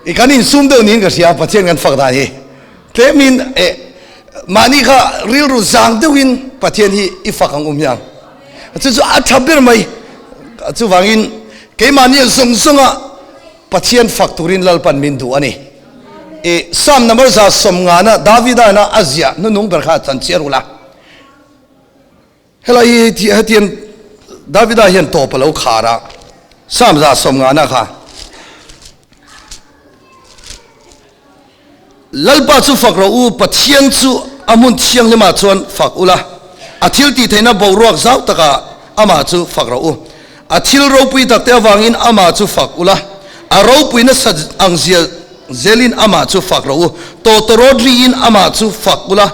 I kan insum deuh niin ka hria Pathian kan fak dan hi. Tlemin eh mahni kha rilru zang deuhin Pathian hi i fak ang um hiang. Chu chu a tha ber mai. Chuvangin keimahni zawng zawnga Pathian fak turin Lalpan min duh a ni. I Psalm number 150 Davida ina a ziah hnunung ber kha chan chiar ula. Helai hi hetian Davida hian tawp a lo khar a, Psalm 150 kha. Lalpa chu fak rawh u, Pathian chu a hmun thianghlimah chuan fak ula, a thil tihtheihna boruak zau takah amah chu fak rawh u. A thil ropui takte avangin amah chu fak ula, a ropui nasa ang zia zelin amah chu fak rawh u. Tawtawrawt riin amah chu fak ula,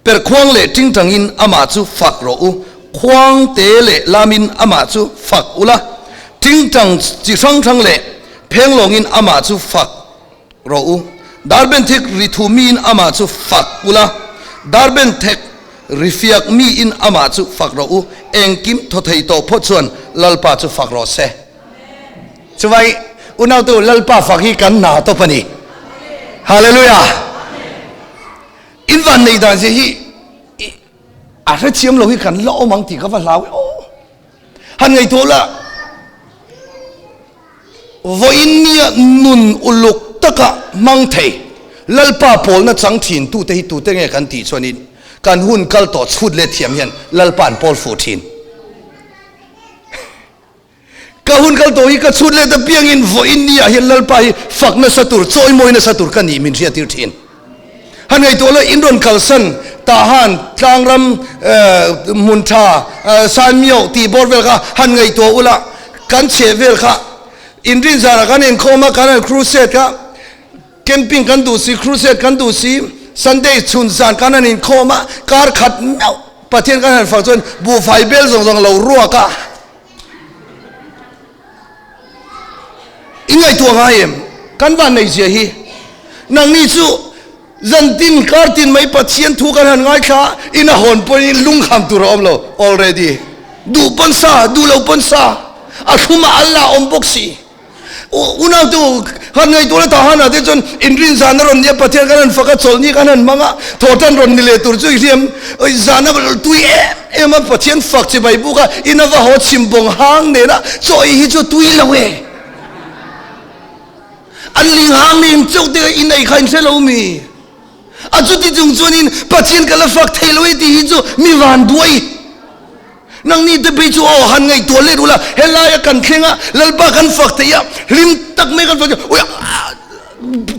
perkhuang leh tingtangin amah chu fak rawh u. Khuang te leh lamin amah chu fak ula, tingtang chi hrang hrang leh phenglawngin amah chu fak rawh u. Darbenthek ri thu miin amah chu fak ula, darbenthek ri fiak miin amah chu fak rawh u. Engkim thaw thei tawh phawt chuan Lalpa chu fak rawh se. Chuvai unautu Lalpa fak hi kan hna tawp a ni. Hallelujah! In van nei dan zia hi a hrethiam lo hi kan la awm ang tih ka va hlau e aw. Han ngaihtuah la, vawiin nia nun uluk taka hmang thei Lalpa pawlna chang thin tute hi tute nge kan tih chuanin kan hun kal tawh chhut let thiam hian Lalpa an pawl fuh thin. Ka hun kal tawh hi ka chhut let apiangin vawiin nia hian Lalpa hi fak nasa tur, chawimawi nasa tur ka nih min hriattir thin. Han ngaihtuah la, in rawn kalsan Tahan, Tlangram, hmun tha, Sanmio tih bawr vel kha han ngaihtuah ula, kan chheh vel kha inrin zanah kan inkhawm a, kan han crusade kha, camping kan duh si, crusade kan duh si, Sunday chhun zan kan han inkhawm a, kar khat meuh Pathian kan han fak chuan buhfai bel zawng zawng lo ruak a. I ngaihtuah ngai em? Kan van nei zia hi. Nangni chu zantin kartin mai Pathian thu kan han ngaithla a, in a hawn pawhin lungkham tur a awm lo already. Duh pawn sa, duh lo pawn sa, a thlum a al lah awm bawk si. Unau tu han ngaihtuah la Tahan ah te chuan inrin zan a rawn nia Pathian kan han fak a chawlhni kan han hmang a thawhtan rawn ni leh tur chu i hriam zan a tui em em a Pathian fak chi bai buk a in a va haw chhim bawng hang nen a chaw ei hi chu tui lo e an ling hang nen chauh te in ei kha in hre lo mi a chuti chung chuan in Pathian ka la fak thei lo e tih hi chu mi van duai. Nangni te phei chu aw han ngaihtuah let ula, helaia kan thleng a, Lalpa kan fak theih a, hlim tak mai kan fak theih a, ui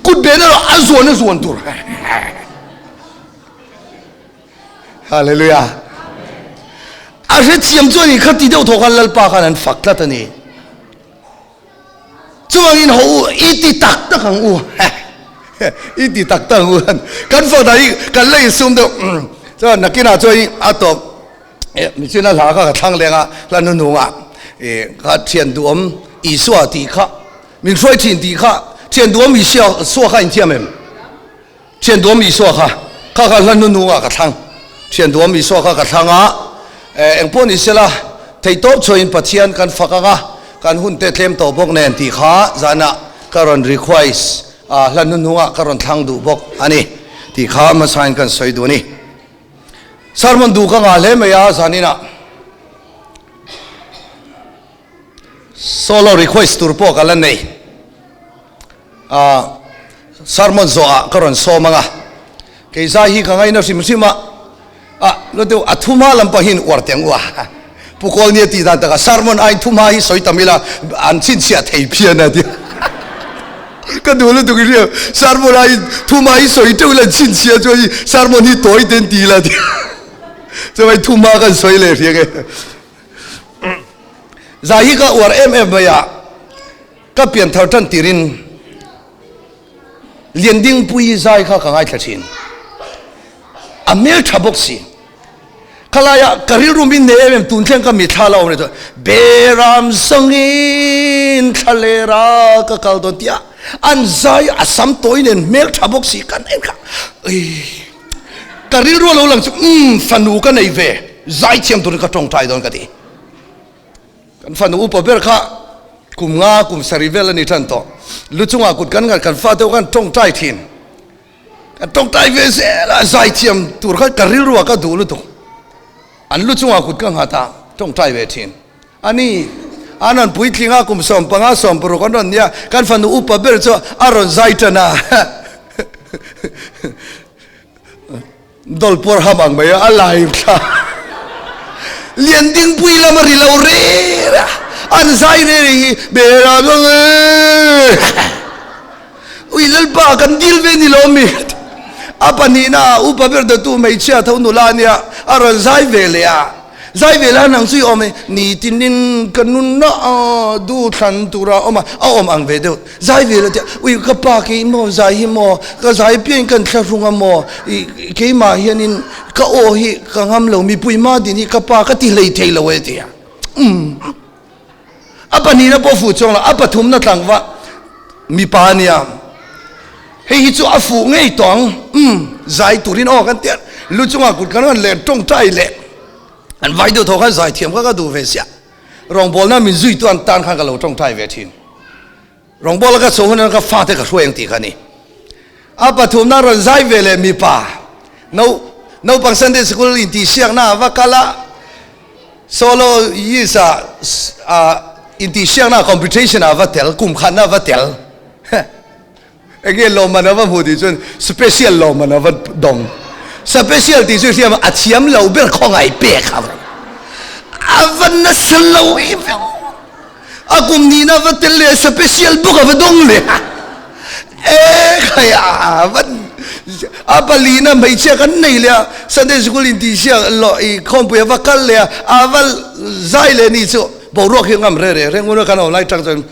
kut ben erawh a zuan a zuan tur. Hallelujah. A hrethiam chuan in kha ti deuh thaw khan Lalpa khan an fak tlat a ni. Chuvangin ho u, i ti tak tak ang u. I ti tak tak ang u. Kan fak dah hi kan la insum deuh. Chuan nakinah chuan i a tawp michin a hla kha ka thlang leng a, hla hnuhnungah kha thian duhawm Isua tih kha min hruai thin tih kha thian duhawm Isua Isua kha inthiam em? Thian duhawm Isua kha kha kha hla hnuhnungah ka thlang. Thian duhawm Isua kha ka thlang a, engpawh ni sela theihtawp chhuahin Pathian kan fak ang a, kan hun te tlem tawh bawk nen tih kha zanah ka rawn request a, hla hnuhnungah ka rawn thlang duh bawk a ni tih kha hmasain kan sawi duh a ni. Sermon duh ka ngah hle mai a zaninah solo request tur pawh ka la nei. A sermon zawhah ka rawn sawm ang a, kei zai hi ka ngaina hrim hrim a, a lo deuh a thuma lam pawh hian uar teh ang u a, Pu Kawlnia tih dan takah sermon aiin thuma hi sawi tam ila an chhinchhiah thei phian a tia ka duh lutuk i hria sermon aiin thuma hi sawi teuh ila an chhinchhiah chuan i sermon hi tawi ten ti ila tia chuvai thuma kan sawi leh hriang e zai hi ka uar em em mai a. Ka pianthar tan tirin Liandingpuii zai kha ka ngaithla thin. A hmel tha bawk si. Khalaia ka rilru min nei em em tun thleng ka mitthla la awm rih chuan Beram sangin thlalera ka kal dawn tia an zai a sam tawi nen hmel tha bawk si kan en kha ka rilru a lo lang chu umm fanu ka nei ve zai thiam turin ka tawngtai dawn ka ti. Kan fanu upa ber kha. Kum nga, kum sarih vel a ni tan tawh. Lu chungah kut kan nghat kan fate ho khan tawngtai thin. Kan tawngtai ve zel a, zaithiam tur kha ka rilru ah ka duh lutuk. An lu chungah kut ka nghat a, tawngtai ve thin. A ni, an rawn puitling a, kum 15, 16 an rawn nia, kan fanu upa ber chu a rawn zai tan a. Dawlpuar ham ang mai a, a lai thla. Lian dingpui lam a ri lo rêr a, an zai rêr hi bera zawng e. Ui Lalpa kan dil ve ni lo mi. A pahnihna upa ber dawtu hmeichhia tho nula ania a rawn zai ve leh a. Zai ve leh a nang chu i awm e, nitinin ka nunna a du thlan tura awm a, a awm ang ve deuh. Zai ve leh teh, ui ka pa kei maw zai hi maw, ka zai piain kan thlahrung a maw, i keimah hianin ka aw hi ka ngam lo, mipui hma din hi ka pa ka ti hlei thei lo e tia. Umm. A pahnihna pawh fuh chuang lo, a pathumna tlangva mipa a nia. Hei hi chu a fuh ngei tawh ang, umm, zai turin aw kan tia, lu chungah kut kan rawn leh tawngtai leh an vai deuh thaw khan zai thiam kha ka duh ve siah. Rawngbawlna min zuitu an tan khan ka lo tawngtai ve thin. Rawngbawla ka chho hun ka fate ka hruai ang tih kha a ni. A pathumna rawn zai ve leh mipa no naupang Sunday School intihsiakna a va kal a, solo yis ah intihsiakna competition ah a va tel, kum khatna a va tel. Enge lawmman a va hmu tih chuan special lawmman a va dawng. Special tih chu hriam a thiam lo ber khawngaih pek a va a va nasa lo em em. A kum nihna a va tel leh a special bawk a va dawng leh a. E khai a va a palina hmeichhia kan nei leh a Sunday school intihsiak lo i khawmpui a va kal leh a a va zai leh ni chu boruak hi ngam re re reng un a kan awm lai tang chuan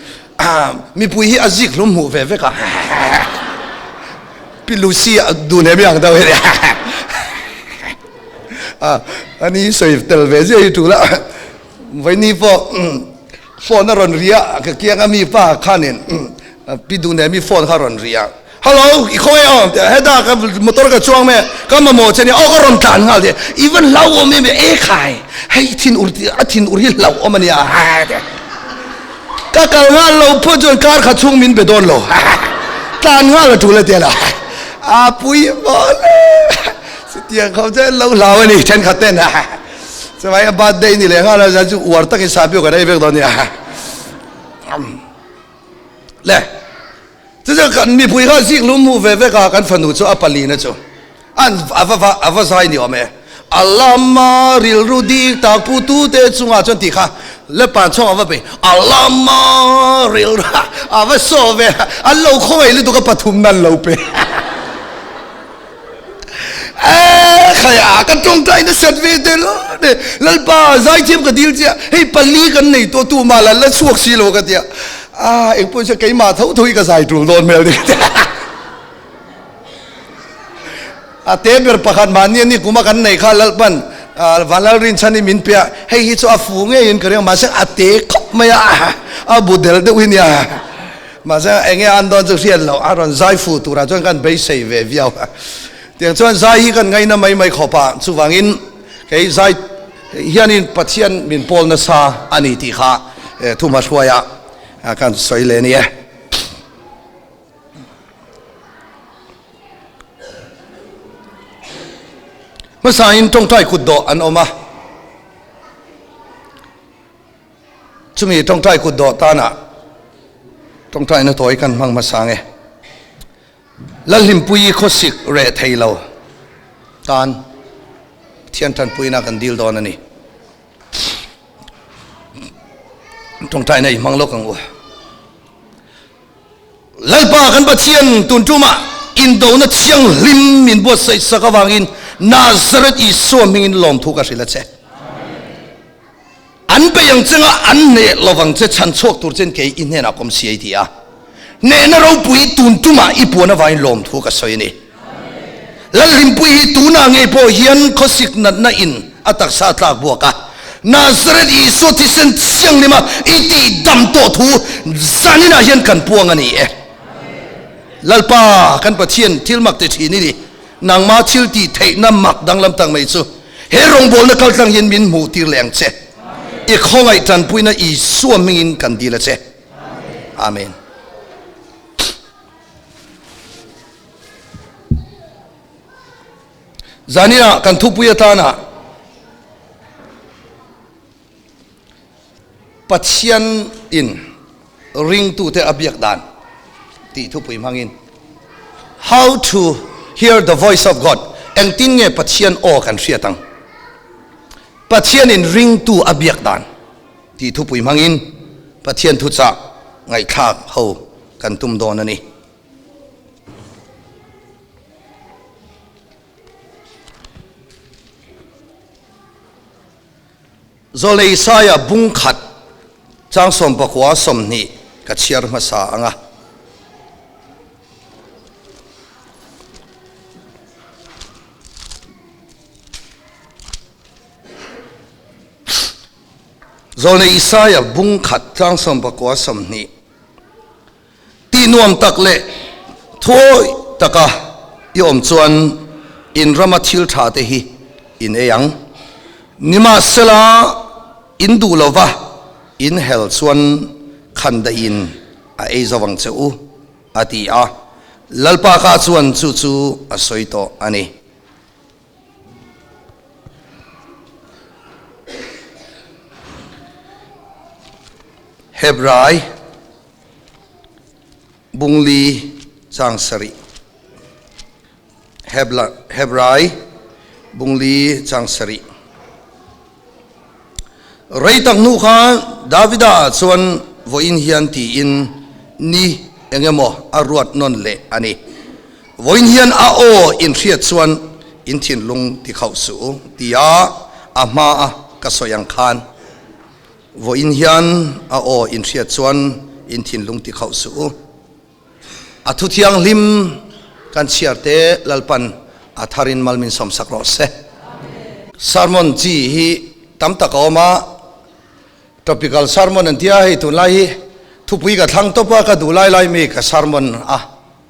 Mipui hi a zik hlum hmuh ve vek a. Pi Lucy a dun em ang deuh hi. Ani sawi tel ve zia hi tul a. Vaini pawh phone a rawn ri a, ka kiang a mi pa khanin Pi Dunemi phone kha a rawn ri a. Hello, i khawi aw, heta ka motor ka chuang mai a, ka mamawh che nia, aw ka rawn tlan nghal che, i van hlauhawm em e khai, hei thin ur a thin ur hi hlauhawm a nia, ka kal nghal lo phawt chuan kar khat chhung min be dawn lo, tlan nghal a tul a tia la, a pui mawl e, chutiang khawp chuan lo hlau a ni thenkhat ten, chuvai a birthday ni leh nghal a, zan chu uar takin sahbiu kan ei vek dawn a nia, le. Chuchuan kan mipui kha zik lum hmuh ve vek a, kan fanu chu a palina chu an a va va a va zai ni awm e. A lama rilru dik tak pu tute chungah chuan tih kha lepan chhawng a va bei. A lama rilru a va saw ve a, an lo khawngaih lutuk a pathum nan lo pe. Eee khai a ka tawngtai nasat ve tel e Lalpa zaithiam ka dil chiah hei pali kan nei tawh tu mah la la chhuak si lo ka tia a engpawh chu keimah tho tho hi ka zai tul dawn hmel ni ka tia a te ber pakhat mahni ani kuma kan nei kha Lalpan Vanlal Rinchhan hi min pe a hei hi chu a fu ngeiin ka ring a mahse a te khawp mai a a bu del deuh hi nia. Mahse enge an dawn chu hriat loh a rawn zai fuh turah chuan kan beisei ve viau a. Tiang chuan zai hi kan ngaina mai mai khawp a, chuvangin kei zai hianin Pathian min pawl nasa a ni tih kha thumha hruaia kan sawi leh a ni e. Hmasain tawngtai kutdawh an awm a. Chumi tawngtai kut dawh tanah tawngtaina tawi kan hmang hmasa nge. Lalhlimpuii khawsik reh thei lo tan Pathian tanpuina kan dil dawn a ni. Tawngtaina i hmang lawk ang u. Lalpa kan Pathian tun tumah indona thianghlim min buatsaih sak avangin Nazareth Isua hmingin lawmthu ka hrilh a che. An bei ang changa an hneh lovang che chhan chhuak tur chen kei i hnenah kawm siai ti a. Hnehna ropui tun tumah i puan avangin lawmthu ka sawi a ni. Lalhlimpui hi tunah ngei pawh hian khawsik natna in a taksa a tlak buak a. Nazareth Isua thisen thianghlima i tih dam tawh thu zaninah hian kan puang a ni e. Lalpa kan Pathian thil mak ti thin i ni. Nangma thil tih theihna mak danglam tak mai chu he rawngbawlna kaltlang hian min hmuh tir leh ang che. I khawngaih tanpuina Isua hmingin kan dil a che. Amen. Zaninah kan thupui atana Pathian in ringtute a biak dan tih thupui hmangin How to hear the voice of God engtin nge Pathian aw kan hriat ang? Pathian in ringtu a biak dan tih thupui hmangin Pathian thuchah ngaihthlak ho kan tum dawn a ni. Zawlei Isaia bung khat chang 19 20 ka chhiar hmasa ang a. Zawlei Isaia bung khat chang 19 20. Tih nuam tak leh thuawi taka i awm chuan in rama thil tha te hi in ei ang. Nimahsela in duh lova in hel chuan khandaihin a ei zo ang che u, a ti a. Lalpa ka chuan chu chu a sawi tawh a ni. Hebrai bungli chang sarih Hebrai bungli chang sarih Rei tak hnu khan Davida chuan vawiin hian tiin ni engemaw a ruat nawn leh a ni. Vawiin hian a aw inhriat chuan in thinlung ti khauh suh u tia a hmaa ka sawi ang khan vawiin hian a aw inhriat chuan in thinlung ti khauh suh u. A thu thianghlim kan chhiar te Lalpan a tharin mal min sawmsak rawh se. Sermon chi hi tam tak a awm a, topical sermon an tia hei tunlai hi thupui ka thlang tawp a, ka duh lai lai mi ka sermon a.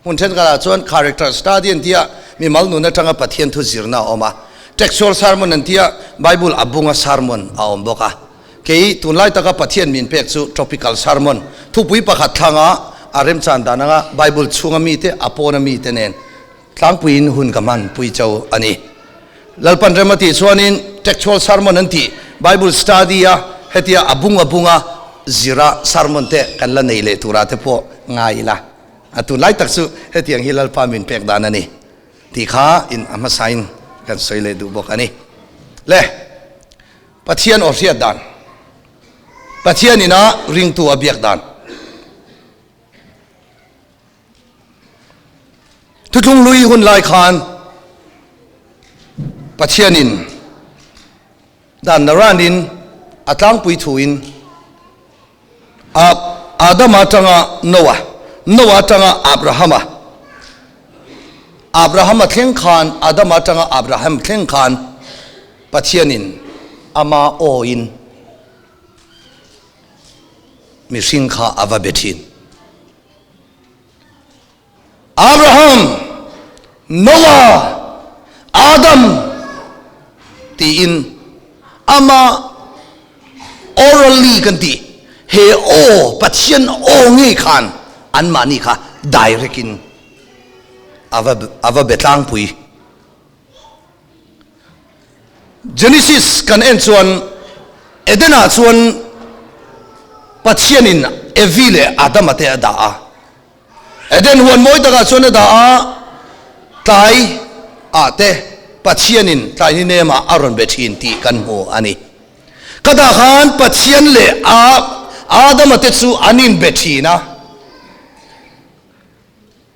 Hmun thenkhatah chuan character study an tia mimal nun atanga Pathian thu zirna a awm a, textual sermon an tia Bible a bunga sermon a awm bawk a. Kei tunlai taka Pathian min pek chu tropical sermon, thupui pakhat thlanga a remchan dan anga Bible chhunga mite, a pawna mite nen tlangpuiin hun ka hman pui cho a ni. Lalpan rem a tih chuanin textual sermon an tih Bible study a hetia a bung a bunga zira sermon te kan la nei leh tura te pawh ngai ila. A tunlai tak chu hetiang hi Lalpa min pek dan a ni tih kha in a hmasain kan sawi leh duh bawk a ni. Le. Pathian aw hriat dan, Pathian ina ringtu a biak dan. Thuthlung hlui hun lai khan Pathianin dan naranin a tlangpui thuin a Adama atanga Noah, Noah atanga Abrahama, Abrahama thleng khan, Adama atanga Abraham thleng khan Pathianin ama awin mihring kha a va be thin. Abraham, Noah, Adam tiin ama orally kan tih he aw Pathian aw ngei khan anmahni kha direct in a va a va be tlangpui. Genesis kan en chuan Eden-ah chuan Pathianin Evi leh Adama te a dah a. Eden huan mawi takah chuan a dah a, tlai ah te Pathianin tlai ni nemah a rawn be thin tih kan hmu a ni. Ka dah khan Pathian leh Adama te chu an inbe thin a.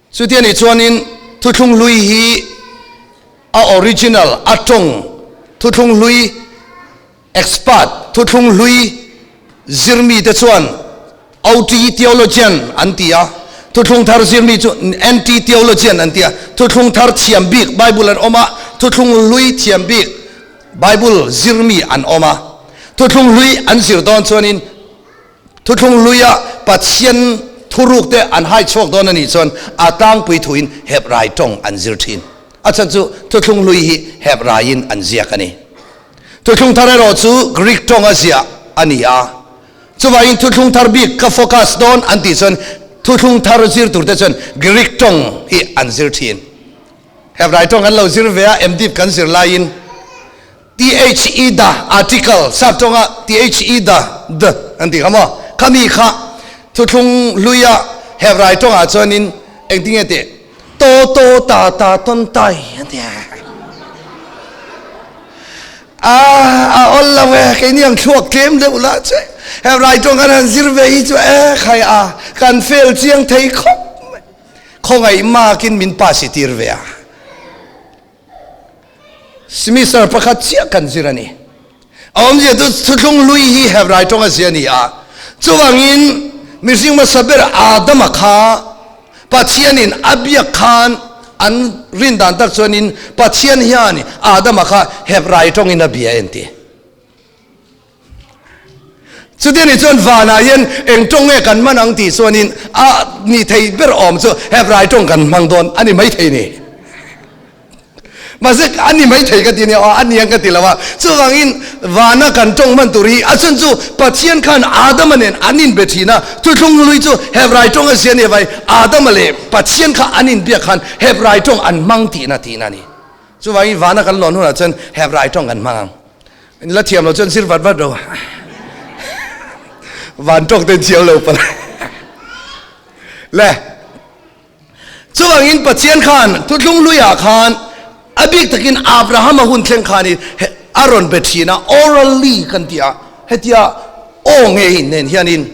Chuti a nih chuanin thuthlung hlui hi a original, a tawng, thuthlung hlui expert, thuthlung hlui zirmi te chuan OT theologian an ti a, thuthlung thar zirmi chu NT theologian an ti a, thuthlung thar thiam bik Bible an awm a, thuthlung hlui thiam bik Bible zirmi an awm a, thuthlung hlui an zir dawn chuanin Thuthlung hluia Pathian thuruk te an hai chhuak dawn a nih chuan a tlangpui thuin Hebrai tawng an zir thin. A chhan chu thuthlung hlui hi Hebraiin an ziak a ni. Thuthlung thar erawh chu Greek tawnga ziah a ni a. Chuvangin thuthlung thar bik ka focus dawn an tih chuan thuthlung thar zir tur te chuan Greek tawng hi an zir thin. Hebrai tawng kan lo zir ve a, MDiv kan zir laiin THE the article sap tawnga THE the the an tih kha maw? Khami kha thuthlung hluia Hebrai tawngah chuanin engtinge tih To to ta ta ton tai an ti a. A a awl lo e, keini ang thluak tlem deuh lah che. Hebrai tawng kan han zir ve hi chu e khai a, kan fail chiang thei khawp mai. Khawngaih makin min pass i tir ve a. Semester pakhat chiah kan zir a ni. A awmzia chu thuthlung hlui hi Hebrai tawng a zia a ni a. Chuvangin mihring hmasa ber Adama kha Pathianin a biak khan an rin dan tak chuanin Pathian hian Adama kha Hebrai tawngin a bia en ti. Chuti ni chuan vanah hian eng tawng nge kan hman ang tih chuanin a ni thei ber awm chu Hebrai tawng kan hmang dawn a ni maithei ni. Mahse a ni maithei ka ti nia aw a ni ang ka ti lo a. Chuvangin vana kan tawng hman tur hi a chhan chu Pathian khan Adama nen an inbe thin a, thuthlung hlui chu Hebrai tawng a zia nia vai Adama leh Pathian kha an inbiak khan Hebrai tawng an hmang tihna tihna a ni. Chuvangin vana kan lawn hunah chuan Hebrai tawng kan hmang ang. La thiam lo chuan zir vat vat ro. Van tawk ten thiam lo pala. Le. Chuvangin Pathian khan thuthlung luiah khan a bik takin Abraham a hun thleng khanin a rawn be thin a, orally kan ti a, hetia aw ngei nen hianin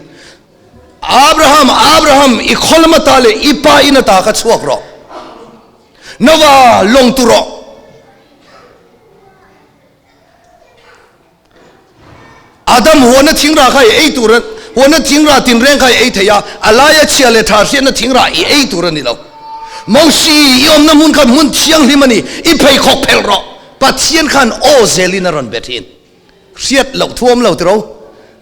Abraham, Abraham, i khawlam ata leh i pa in ata kha chhuak rawh. Nova lawng tu rawh. Adam huana thingrah kha i ei tur a, huana thingrah tinreng kha i ei thei a, a laia chhia leh tha hriatna thingrah i ei tur a ni lo. Mosi, i awmna hmun kha hmun thianghlim a ni, i pheikhawk phelh rawh. Pathian khan aw zelin a rawn be thin. Hriat loh thuam lo tiro.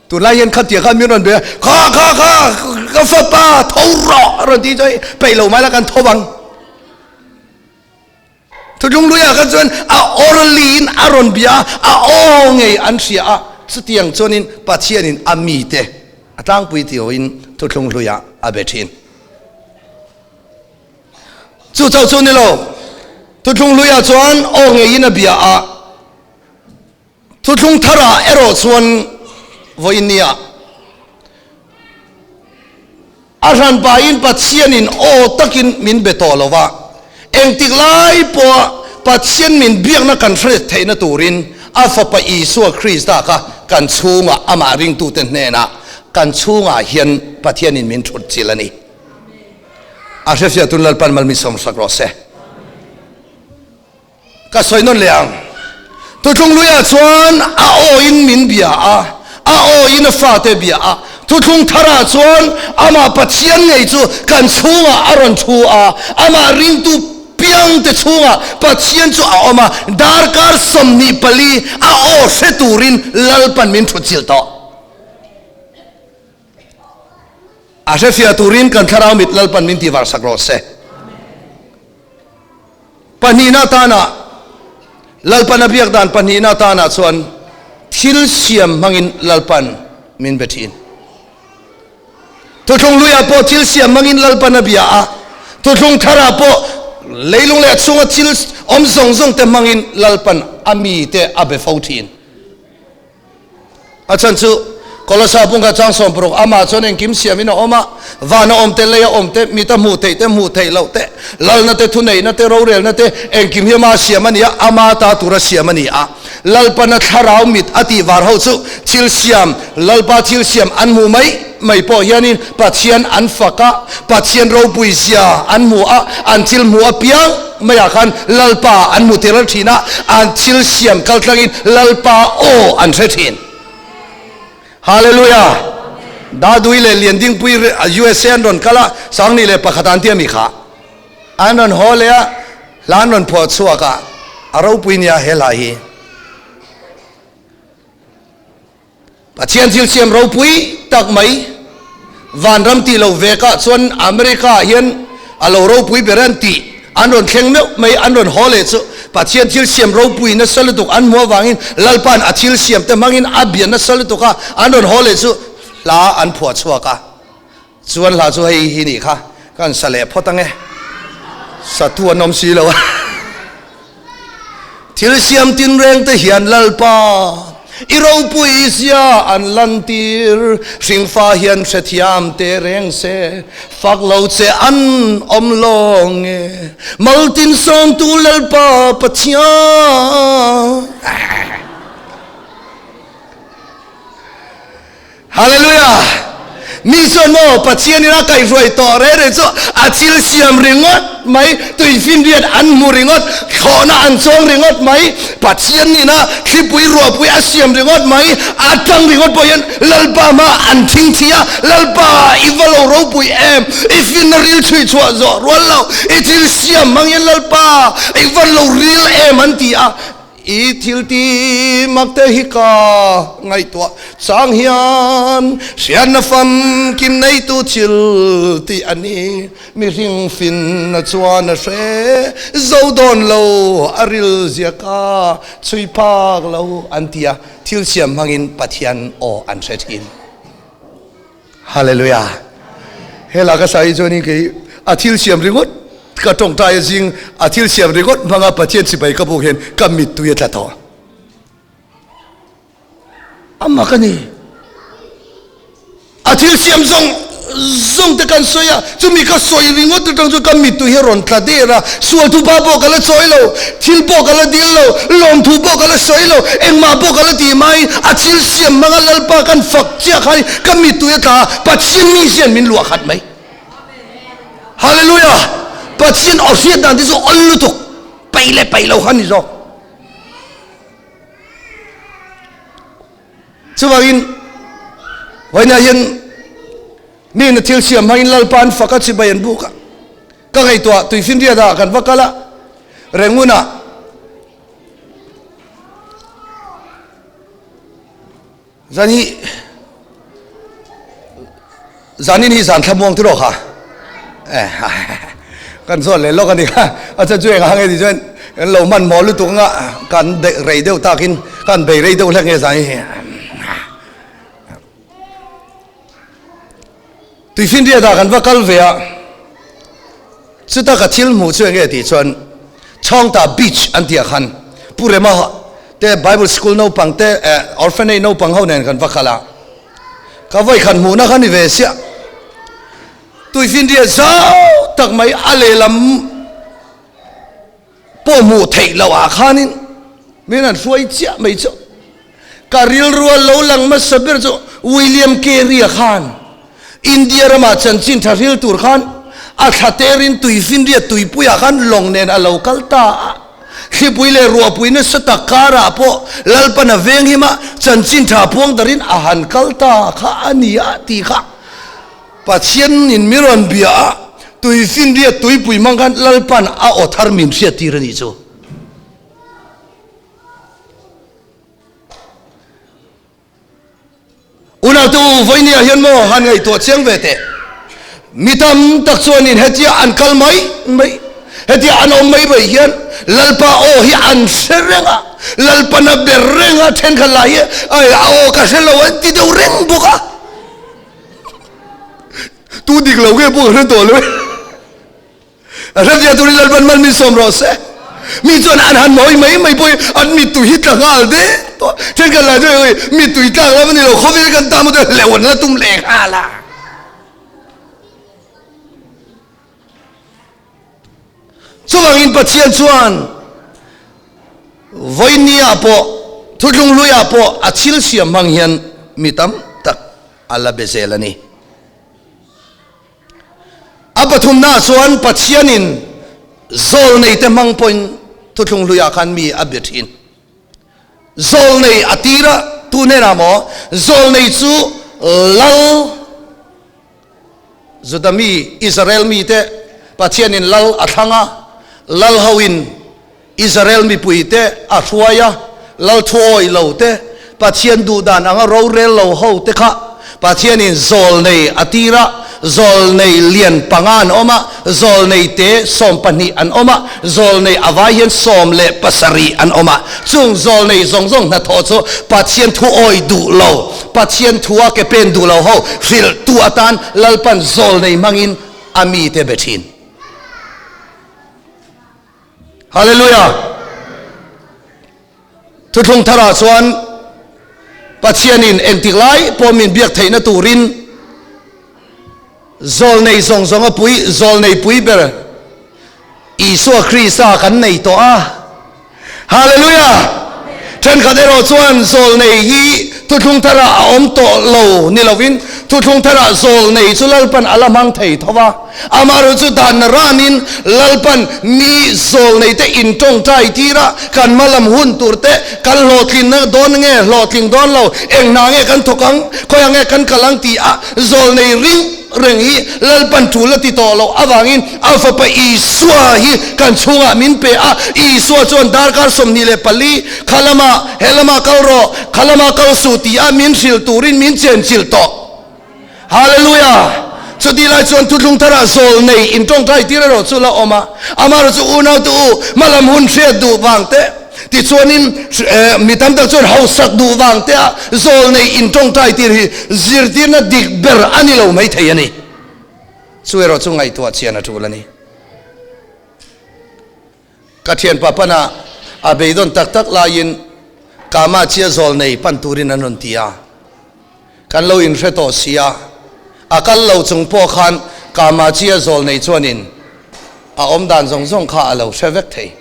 Tunlai hian khatia khan min rawn be a, Kha, kha, kha, ka fapa, tho rawh a rawn ti chu hei, peih lo mai la kan tho vang. Thutlung luiah kha chuan a orally in a rawn bia a, a aw ngei an hria a, chutiang chuanin Pathianin a mite a tlangpui tioin thuthlung hluiah a be thin. Chu chauh chu ni lo, thuthlung hluiah chuan aw ngeiin a bia a, Thuthlung tharah erawh chuan vawiin nia a hranpain Pathianin aw takin min be tawh lo va, engtik lai pawha Pathian min biakna kan hre theihna turin a Fapa Isua Krista kha kan chhungah amah ringtute hnenah kan chhungah hian Pathianin min thut chilh a ni. A hrefiah tun Lalpan malmisawm sak rawh se. Ka sawi nawn leh ang. Thuthlung luiah chuan a awin min bia a, a awin a fate bia a. Thuthlung tharah chuan amah Pathian ngei chu kan chhungah a rawn thu a, amah ringtu piangte chhungah Pathian chu a awm a, darkar 24 a aw hre turin Lalpan min thutchilh tawh. A hrefiah turin kan thlarau mit Lalpan min tihvarsak rawh se. Pahnihna atana Lalpan a biak dan pahnihna atana chuan thil siam hmangin Lalpan min be thin. Thuthlung luiah pawh thil siam hmangin Lalpan a bia a, thuthlung tharah pawh leilung leh a chhunga thil awm zawng zawng te hmangin Lalpan a mite a be fo thin. A chhan chu Kolosa bungkhat chang 60 amah chuan engkim siamin a awm a, vana awm te, leia awm te, mita hmuh theih te, hmuh theih loh te, lalna te, thuneihna te, rorelna te, engkim hi ama siam a ni a, ama ta tura siam a ni a. Lalpana thlarau mit a tih var ho chu thil siam, Lalpa thil siam an hmuh mai mai pawh hianin Pathian an fak a, Pathian ropui zia an hmu a, an thil hmuh apiang maiah khan Lalpa an hmu tel thin a, an thil siam kal tlangin Lalpa aw an hre thin. Hallelujah! Dadui leh Liandingpui USA an rawn kal a, 2001 an ti a mi kha. An rawn haw leh a, hla an rawn phuah chhuak a, a ropui nia he hla hi. Pathian thil siam ropui tak mai vanram tih loh vekah chuan America ah hian a lo ropui ber an tih an rawn thleng meuh mai an rawn haw leh chu Pathian thil siam ropui nasa lutuk an hmuh avangin Lalpa'n a thil siam te hmangin a bia nasa lutuk a an rawn haw leh chu. hla an phuah chhuak a. Chuan hla chu hei hi nih kha ka han sa leh phawt ange. Satu an awm si lo a. Thil siam tinreng te hian Lalpa i ropui zia an lantir, hringfa hian hrethiam te reng se, fak lo che an awm lawng e. Maltin sawmtu Lalpa Pathian. Hallelujah! Mi chuan maw Pathian in a kaihhruai tawh reng reng chu a thil siam ringawt mai, tuifinriat an hmu ringawt, thlawhna an chawng ringawt mai, Pathian ina thlipui ruahpui a siam ringawt mai, a tang ringawt pawh hian Lalpa hma an thing thi a, Lalpa i va lo ropui em, i finna ril chhui chhuah zawh rual lo, i thil siam hmang hian Lalpa i va lo ril em an ti a. I thil ti mak te hi ka ngaihtuah chang hian hriatna famkim neitu thil tih a ni. Mihring finna chuan a hre zo dawn lo, a ril zia ka chhui phak lo an ti a, thil siam hmangin Pathian aw an hre thin. Hallelujah. Hela ka sawi chuanin kei a thil siam ringawt ka tawngtai a zing a thil siam ringawt hmanga Pathian chibai ka buk hian ka mittui a tla tawh. Ama ka ni. A thil siam zawng zawng te kan sawi a, chumi ka sawi ringawt atang chuan ka mittui hi a rawn tla der a, sual thu pa pawh ka la chawi lo, thil pawh ka la dil lo, lawmthu pawh ka la sawi lo, engmah pawh ka la ti mai, a thil siam hmanga Lalpa kan fak chiah khan ka mittui a tla a, Pathian mi hian min luah khat mai. Hallelujah! Pathian aw hriat dan te chu awl lutuk, peih leh peih lo kha ni zawk. Chuvangin vawiinah hian mi na thil siam hmangin Lalpa an fak a, chibai an buk a. Ka ngaihtuah Tuifinriat ah kan va kal a, Rangoon ah zan hi zanin hi zan thlamuang tiraw kha kan zawt leh lawk a ni kha a chan chu engah nge ti chuan kan lo hmanhmawh lutuk anga kan rei deuh takin kan bei rei deuh hlek nge zan hi. Tuifinriat ah kan va kal ve a, chuta ka thil hmuh chu enge tih chuan Chawngta Beach an tih ah khan Pu Rema te Bible School naupang te eh Orphanage naupang ho nen kan va kal a, ka vawi khat hmuhna kha ni ve siah. Tuifinriat zau tak mai a lehlam pawh hmuh theih loh ah khanin min han hruai chiah mai chu ka rilru a lo lang hmasa ber chu William Carey-a khan India ramah chanchin tha hril tur khan a thla terin tuifinriat tuipuiah khan lawng nen a lo kal ta a, thlipui leh ruahpui nasa tak karah pawh Lalpan a veng him a, chanchin tha puang darin a han kal ta kha a ni a tih kha. Pathian in mi rawn bia a, tuifinriat tuipui hmang khan Lalpan a aw thar min hriat tir a nih chu. Unautu vawinia hian maw han ngaihtuah chiang ve teh. Mi tam tak chuanin hetia an kal mai mai, hetia an awm mai mai hian Lalpa aw hi an hre reng a, Lalpan a ber reng a, thenkhat lah hi a aw ka hre lo an ti deuh reng bawk a. Tu dik lo nge pawh ka hre tawh lo e. A hre zia turin Lalpan mal min sawm rawh se. Mi chuan an han mawi mai mai pawh hi an mittui hi tla nghal de tawh. Thenkhat lah chuan oi mittui tlak lam a ni lo, khawvel kan tam chuan hleuh an la tum leh nghal a. Chuvangin Pathian chuan vawinia pawh thutlung hluiah pawh a thil siam hmang hian mi tam tak a la be zel a ni. A pathumnaah chuan Pathianin zawlneite hmang pawhin thuthlung hluiah khan mi a be thin. Zawlnei a tira tu hnenah maw? Zawlnei chu lal Juda mi, Israel mite Pathianin lal a thlang a, lal hoin Israel mipuite a hruai a, lal thuawi lo te, Pathian duh dan anga rorel lo ho te kha. Pathianin zawlnei a tir a, zawlnei lian panga an awm a, zawlnei te 12 an awm a, zawlnei a vai hian 17 an awm a. Chung zawlnei zawng zawng hnathawh chu Pathian thu awi duh lo, Pathian thua ke pen duh lo ho hrilhtu atan Lalpan zawlnei hmangin a mite be thin. Hallelujah! Thuthlung tharah chuan Pathianin engtik lai pawh min biak theihna turin zawlnei zawng zawnga pui, zawlnei pui ber Isua Krista kan nei tawh a. Hallelujah! Thenkhat erawh chuan zawlnei hi thuthlung tharah a awm tawh lo ni lovin thuthlung tharah zawlnei chu Lalpan a la hmang thei tho va. Amaherawh chu dan ranin Lalpan mi zawlneite in tawngtai tir a, kan hma lam hun tur te, kan hlawhtlinna dawn nge hlawhtling dawn lo, eng hna nge kan thawk ang, khawiah nge kan kal ang ti a zawlnei ring reng hi Lalpan tul a ti tawh loh avangin a Fapa Isua hi kan chhungah min pe a, Isua chuan darkar 24 kha lamah he lamah kal rawh, kha lamah kal suh ti a min hrilh turin min chenchilh tawh. Hallelujah! Chutih lai chuan thuthlung tharah zawl nei in tawngtai tir erawh chu la awm a, amaherawh chu unaute u hmalam hun hriat duh vang te, tichuanin mi tam tak chuan hausak duh vang te a zawl nei in tawngtai tir hi zirtirna dik ber a ni lo mai thei a ni. Chu erawh chu ngaihtuah chian a tul a ni. Ka thianpa pana a beidawn tak tak laiin Kama chia zawl nei pan turin an rawn ti a, kan lo inhre tawh si a, a kal lo chung pawh khan Kama chia zawl nei chuanin a awm dan zawng zawng kha a lo hre vek thei.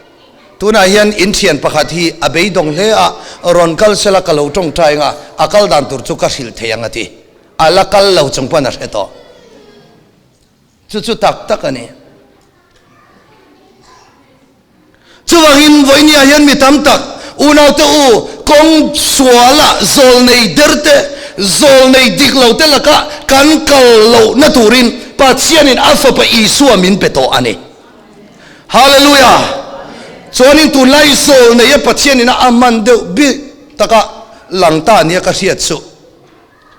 Tunah hian in thian pakhat hi a beidawng hle a, rawn kal sela ka lo tawngtai anga a kal dan tur chu ka hrilh thei ang a ti. A la kal lo chung pawn a hre tawh. Chu chu tak tak a ni. Chuvangin vawinia hian mi tam tak unaute u kawng sualah zawlnei der te, zawlnei dik lo te lakah kan kal lohna turin Pathianin a Fapa Isua min pe tawh a ni. Hallelujah! Chuanin tunlai zawlneia Pathianin a man deuh bik taka lang ta nia ka hriat chu.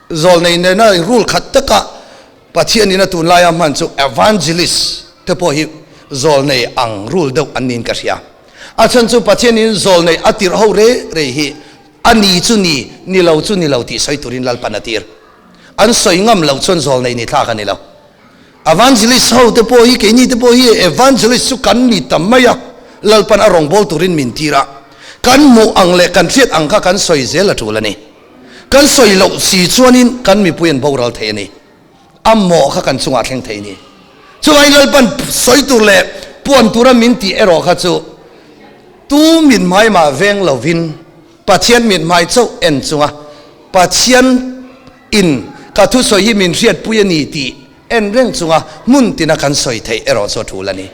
Zawlnei nena rule khat taka Pathianin a tunlaia hman chu Evangelist te pawh hi zawlnei ang rule deuh an niin ka hria. A chhan chu Pathianin zawlnei a tirh ho rei rei hi a ni chu ni, ni lo chu ni lo tih sawi turin Lalpan a tir. An sawi ngam loh chuan zawlnei ni thlak a ni lo. Evangelist ho te pawh hi keini te pawh hi Evangelist chu kan ni ta mai a, Lalpan a rawngbâwl turin min tir a, kan hmuh ang leh kan hriat ang kha kan sawi zel a tul a ni. Kan sawi loh si chuanin kan mipui an boral thei a ni. A mawh kha kan chungah thleng thei a ni. Chuvangin Lalpan sawi tur leh puan tura min tih erawh kha chu tu mithmai mah veng lovin Pathian mithmai chauh en chunga Pathian in ka thusawi hi min hriatpui a ni tih en reng chunga hmun tina kan sawi theih erawh chu a tul a ni.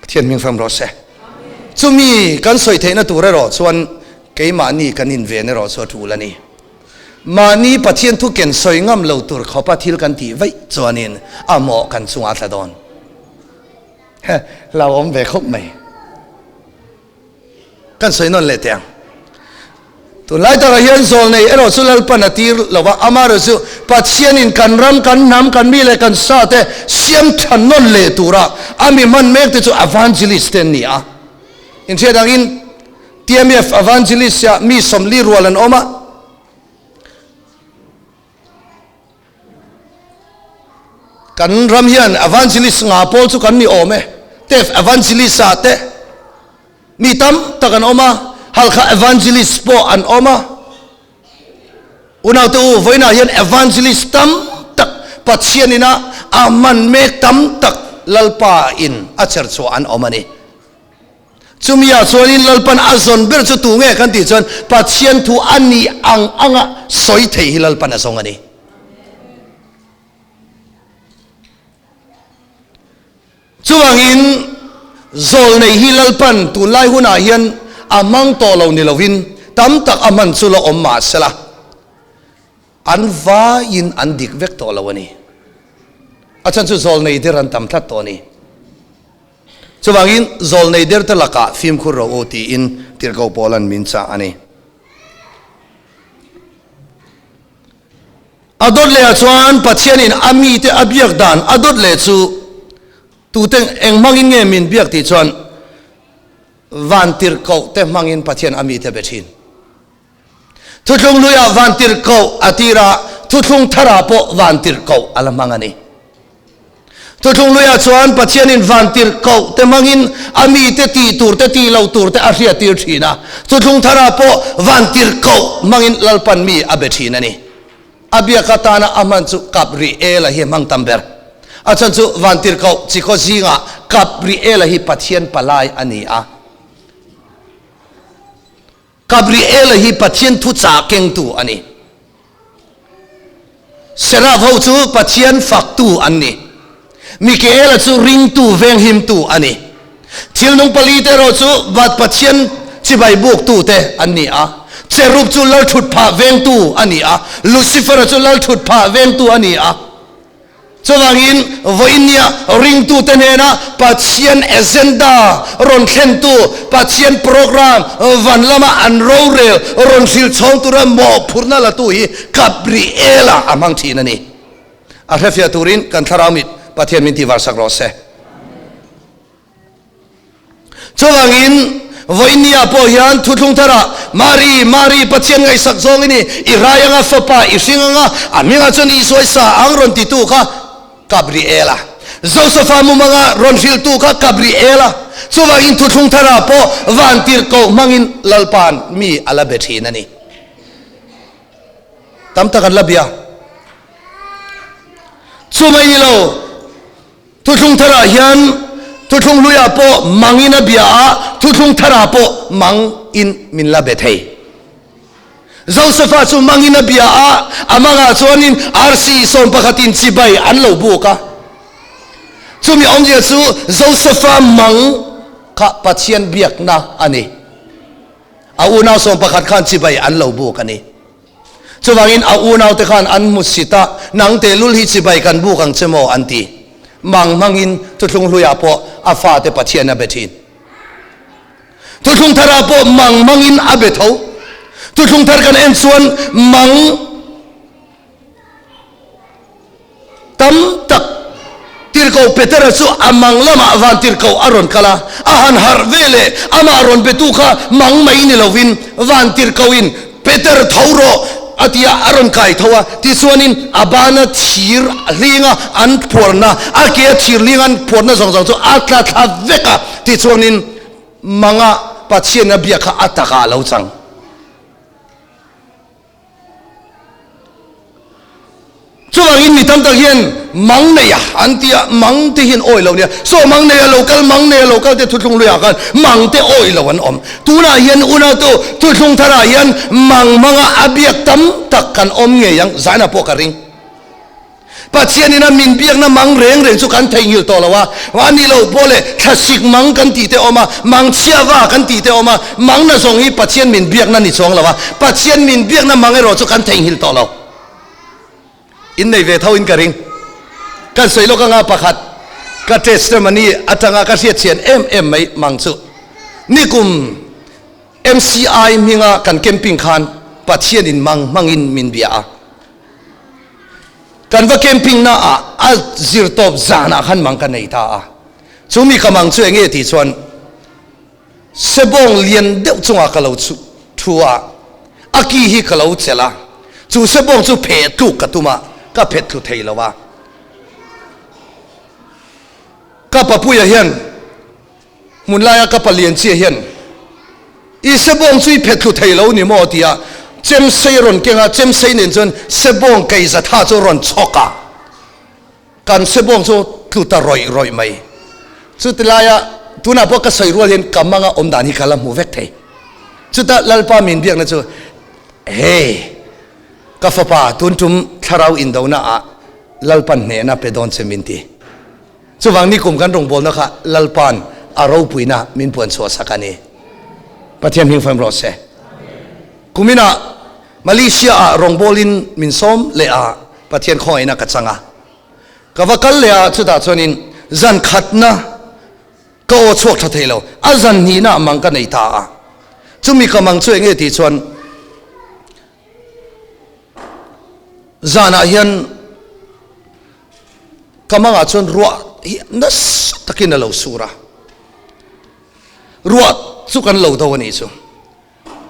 Pathian hming fam rawh se. Chumi kan sawi theihna tur erawh chuan keimahni kan inven erawh chu a tul a ni. Mahni Pathian thu ken sawi ngam lo tur khawpa thil kan tih vaih chuanin a mawh kan chungah a tla dawn. Hlauhawm ve khawp mai. Kan sawi nawn leh teh ang. Tunlai takah hian zawlnei erawh chu Lalpan a tir lo va, amaherawh chu Pathianin kan ram, kan hnam, kan mi leh kan sa te siam tha nawn leh tura a mi hman mek te chu evangelist te an ni a. Inhriat angin TMF evangelist ah mi 40 rual an awm a. Kan ram hian evangelist nga pawl chu kan ni awm e. Tef evangelist ah te mi tam tak an awm a, Halkha evangelist pawh an awm a. Unaute u, vawiinah hian evangelist tam tak Pathian ina a hman mek tam tak Lalpa in a cherchhuah an awm a ni. Chumi ah chuanin Lalpan a zawn ber chu tu nge kan tih chuan Pathian thu a nih ang anga sawi thei hi Lalpan a zawng a ni. Chuvangin zawlnei hi Lalpan tunlai hunah hian a hmang tawh lo ni lovin tam tak a hman chu la awm mah sela an vaiin an dik vek tawh lo a ni. A chhan chu zawlnei der an tam tlat tawh a ni. Chuvangin, zawlnei derte lakah fimkhur rawh u tiin Tirhkoh Paula'n min chah a ni. A dawt lehah chuan Pathianin a mite a biak dan a dawt leh chu tute eng hmangin nge min biak tih chuan vantirhkoh te hmangin Pathian a mite be thin. Thuthlung hluiah vantirhkoh a tir a, thuthlung tharah pawh vantirhkoh a la hmang a ni. Thuthlung hluiah chuan Pathianin vantirhkoh te hmangin a mite tih tur te tih loh tur te a hriattir thin a, thuthlung tharah pawh vantirhkoh hmangin Lalpan mi a be thin a ni. A biak atana a hman chu Gabriela hi a hmang tam ber. A chhan chu vantirhkoh chikhaw zingah Gabriela hi Pathian palai a ni a. Gabriela hi Pathian thuchah kengtu a ni. Seraph ho chu Pathian faktu an ni. Mikaela chu ringtu venghimtu a ni. Thil nung palite erawh chu Vat Pathian chibai buktute an ni a. Cherub chu lalthutphah vengtu a ni a. Lucifer-a chu lalthutphah vengtu a ni a. Chuvangin, vawiinnia ringtute hnena Pathian agenda rawn thlentu, Pathian program van lama an rorel rawn hrilh chhawng tura mawhphurhna latu hi Gabriela a hmang thin a ni. A hrefiah turin kan thlarau mit Pathian min tihvarsak rawh se. Chuvangin, vawiinniah pawh hian thuthlung tharah, Mari, Mari, Pathian ngaihsak zawng i ni, i rai anga fapa i hring anga, a hmingah chuan Isua i sa ang rawn titu kha Gabriela. Josefa mumanga rawn hrilhtu kha Gabriela. Chuvangin thuthlung tharah pawh vantirhkoh hmangin Lalpa'n mi a la be thin a ni. Tam tak an la bia. Chumai ni lo. Thuthlung tharah hian thuthlung hluiah pawh mangin a bia a, thuthlung tharah pawh mangin min la be thei. Josefa chu mangin a bia a, a mangah chuanin arsi sawmpakhatin chibai an lo buk a. Chumi awmzia chu Josefa mang kha Pathian biakna a ni. A unau sawmpakhat khan chibai an lo buk a ni. Chuvangin a unaute khan an hmu sit a, Nang tehlul hi chibai kan buk ang che maw? an ti. Mang hmangin thuthlung hluiah pawh a fate Pathian a be thin. Thuthlung tharah pawh mang hmangin a be tho. Thuthlung thar kan en chuan mang Tam tak Tirhkoh Petera chu a mang lamah van tirhkoh a rawn kal a, a han harh ve leh amah rawn betu kha mang mai ni lovin van tirhkohin Peter tho rawh a ti a, a rawn kai tho a, tichuanin a bana thir hlinga an phuarna, a ke a thir hlinga an phuarna zawng zawng chu a tla thla vek a, tichuanin manga Pathian a biak kha a takah a lo chang. Chuvangin mi tam tak hian mang nei a an ti a, mang te hian awi lo nia. Saw mang nei a lo kal, mang nei a lo kal te thuthlung luiah khan mang te awi lo an awm. Tunah hian unautu thuthlung tharah hian mang hmanga a biak tam tak kan awm ngei ang, zaina pawh ka ring. Pathianin a min biakna mang reng reng chu kan theihnghilh tawh lo a, a ni lo pawh leh thlasik mang kan tih te awm a, mang chhiava kan tih te awm a, mang na zawng hi Pathian min biakna ni chuang lo a, Pathian min biakna mang erawh chu kan theihnghilh tawh lo. In nei ve tho in ka ring. Kan sawi lawk anga pakhat ka testimony atanga ka hriatchhian em em mai mang chu nikum MCI hminga kan camping khan Pathianin mang hmangin min bia a. Kan va camping na ah a zir tawp zan ah khan mang ka nei ta a, chu mi ka mang chu enge tih chuan sebawng lian deuh chungah ka lo thu a, a ki hi ka lo chelh a, chu sebawng chu pheh tluk ka tum a, ka phet thlu thei lo a. Ka papuia hian Hmun laia ka palian chiah hian i sebawng chu i phet thlu thei lo ni maw tia chemsei a rawn keng a, chemsei nen chuan sebawng keizatha chu a rawn chhawk a, kan sebawng chu tlu ta rawih rawih mai. Chuti laia tunah pawh ka sawi rual hian ka manga awm dan hi ka la hmu vek thei. Chuta Lalpa min biakna chu, Hey, ka fapa tun tum thlarau indona ah Lalpan hnehna pe dawn che min ti. Chuvang nikum kan rawngbawlna kha Lalpa'n a ropuina min puan chhuah sak a ni. Pathian hming fam rawh se. Kuminah Malaysia ah rawngbawlin min sawm leh a, Pathian khawngaihna ka chang a. Ka va kal leh a, chutah chuanin zan khatna ka aw chhuak tha thei lo, a zan hnihna mang ka nei ta a. Chumi ka mang chu enge tih chuan. Zanah hian ka mangah chuan ruah hi nasa takin a lo sur a, ruah chu kan lo do a nih chu.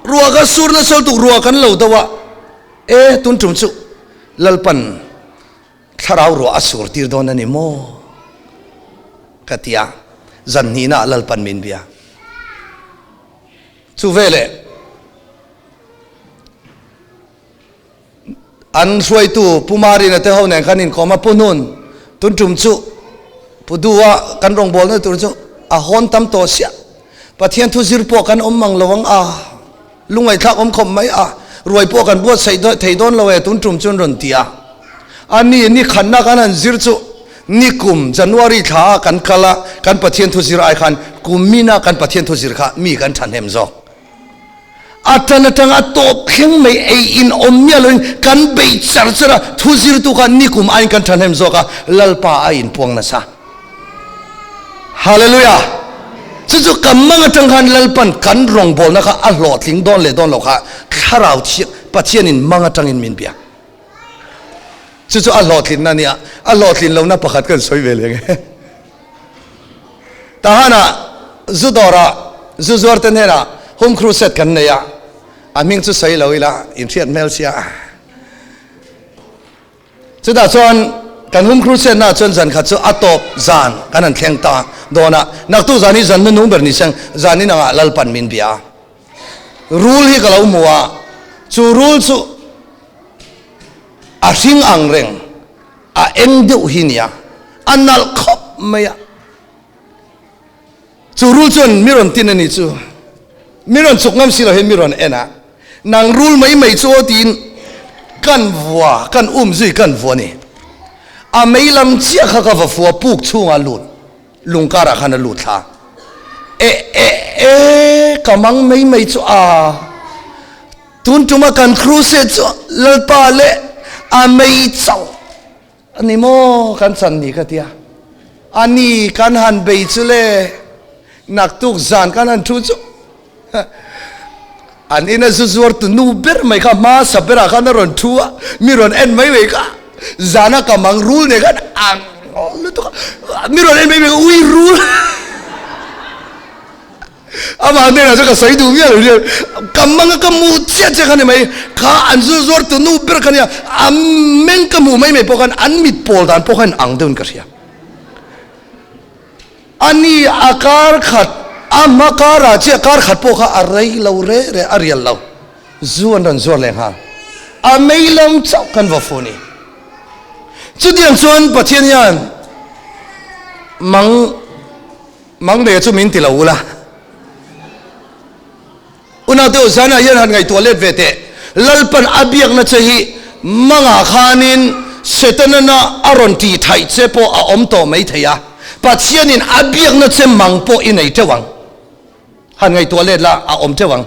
Ruah ka sur nasa lutuk ruah kan lo do a, e tun tum chu Lalpan thlarau ruah a sur tir dawn a ni maw ka ti a, zan hnihna ah Lalpan min bia. Chu veleh An hruaitu Pu Marina te ho nen khan inkawm a, Pu Hnun, tun tum chu Pu Dua kan rawngbawlna tur chu a hawn tam tawh siah. Pathian thu zir pawh kan awm mang lo ang a, lungaihthlak awm khawp mai a, ruai pawh kan buatsaih thei dawn lo e tun tum chu an rawn ti a. A ni, ni khatna kan han zir chu nikum January thla ah kan kal a, kan Pathian thu zir ai khan kumina kan Pathian thu zir kha mi kan thahnem zawk. A tan atanga a tawp thleng mai ei in awm miah loin kan bei char char a, thu zirtu kha nikum aiin kan thahnem zawk a, Lalpa a inpuang nasa. Hallelujah! Chu chu ka mang atang khan Lalpan kan rawngbawlna kha a hlawhtling dawn leh dawn lo kha Thlarau Thiang Pathianin mang atangin min bia. Chu chu a hlawhtlinna a nia, a hlawhtlin lohna pakhat kan sawi ve leh nge. Tahana zu dawrah zu zuar te hnenah home crusade kan nei a, a hming chu sawi lo ila inhriat hmel sia. Chutah chuan kan home crusade naah chuan zan khat chu a tawp zan kan han thleng ta dawn a, naktuk zan hi zan hnuhnung ber ni seng zan inangah Lalpan min bia a. Rul hi ka lo hmu a, chu rul chu a hring ang reng. A eng deuh hi nia, a nalh khawp mai a. Chu rul chuan mi rawn tin a ni chu, mi rawn chuk ngam si lo hian mi rawn en a, nang rul mai mai chu aw tiin kan vua, kan um zui kan vua ni. A mei lam chiah kha ka va fua puk chhungah a lut, lung karah khan a lut thla. E e e ka mang mai mai chu a. Tun tuma kan crusade chu Lalpa leh a mei chauh a ni maw kan chan ni ka tia. A ni kan han bei chu le naktuk zan kan han thu chu an ina zu zuar tu nu ber mai kha hmasa berah khan a rawn thu a, mi rawn en mai mai kha zana ka mang rul nen khan ang lutuk a, mi rawn en mai mai kha ui rul. Amah hnenah chuan ka sawi duh miah lo hian ka mang a ka hmuh chiah chiah kha ni mai, kha an zu zuar tu nu ber kha nia, a meng ka hmuh mai mai pawh khan an mit pawl dan pawh khan ang deuhin ka hria. A ni a kar khat a hma karah chiah kar khat pawh kha a rei lo re re a rial lo, zu an rawn zuar leh nghal, a mei lam chauh kan va fu ni. Chutiang chuan Pathian hian mang. Mang ve chu min ti lo ula. Unau te Uzana hian han ngaihtuah let ve teh. Lalpan a biakna che hi mangah khanin Setanana a rawn tih thaih che pawh a awm tawh mai thei a. Pathianin a biakna che mang pawh i nei teuh ang. Han ngaihtuah let la a awm teuh ang.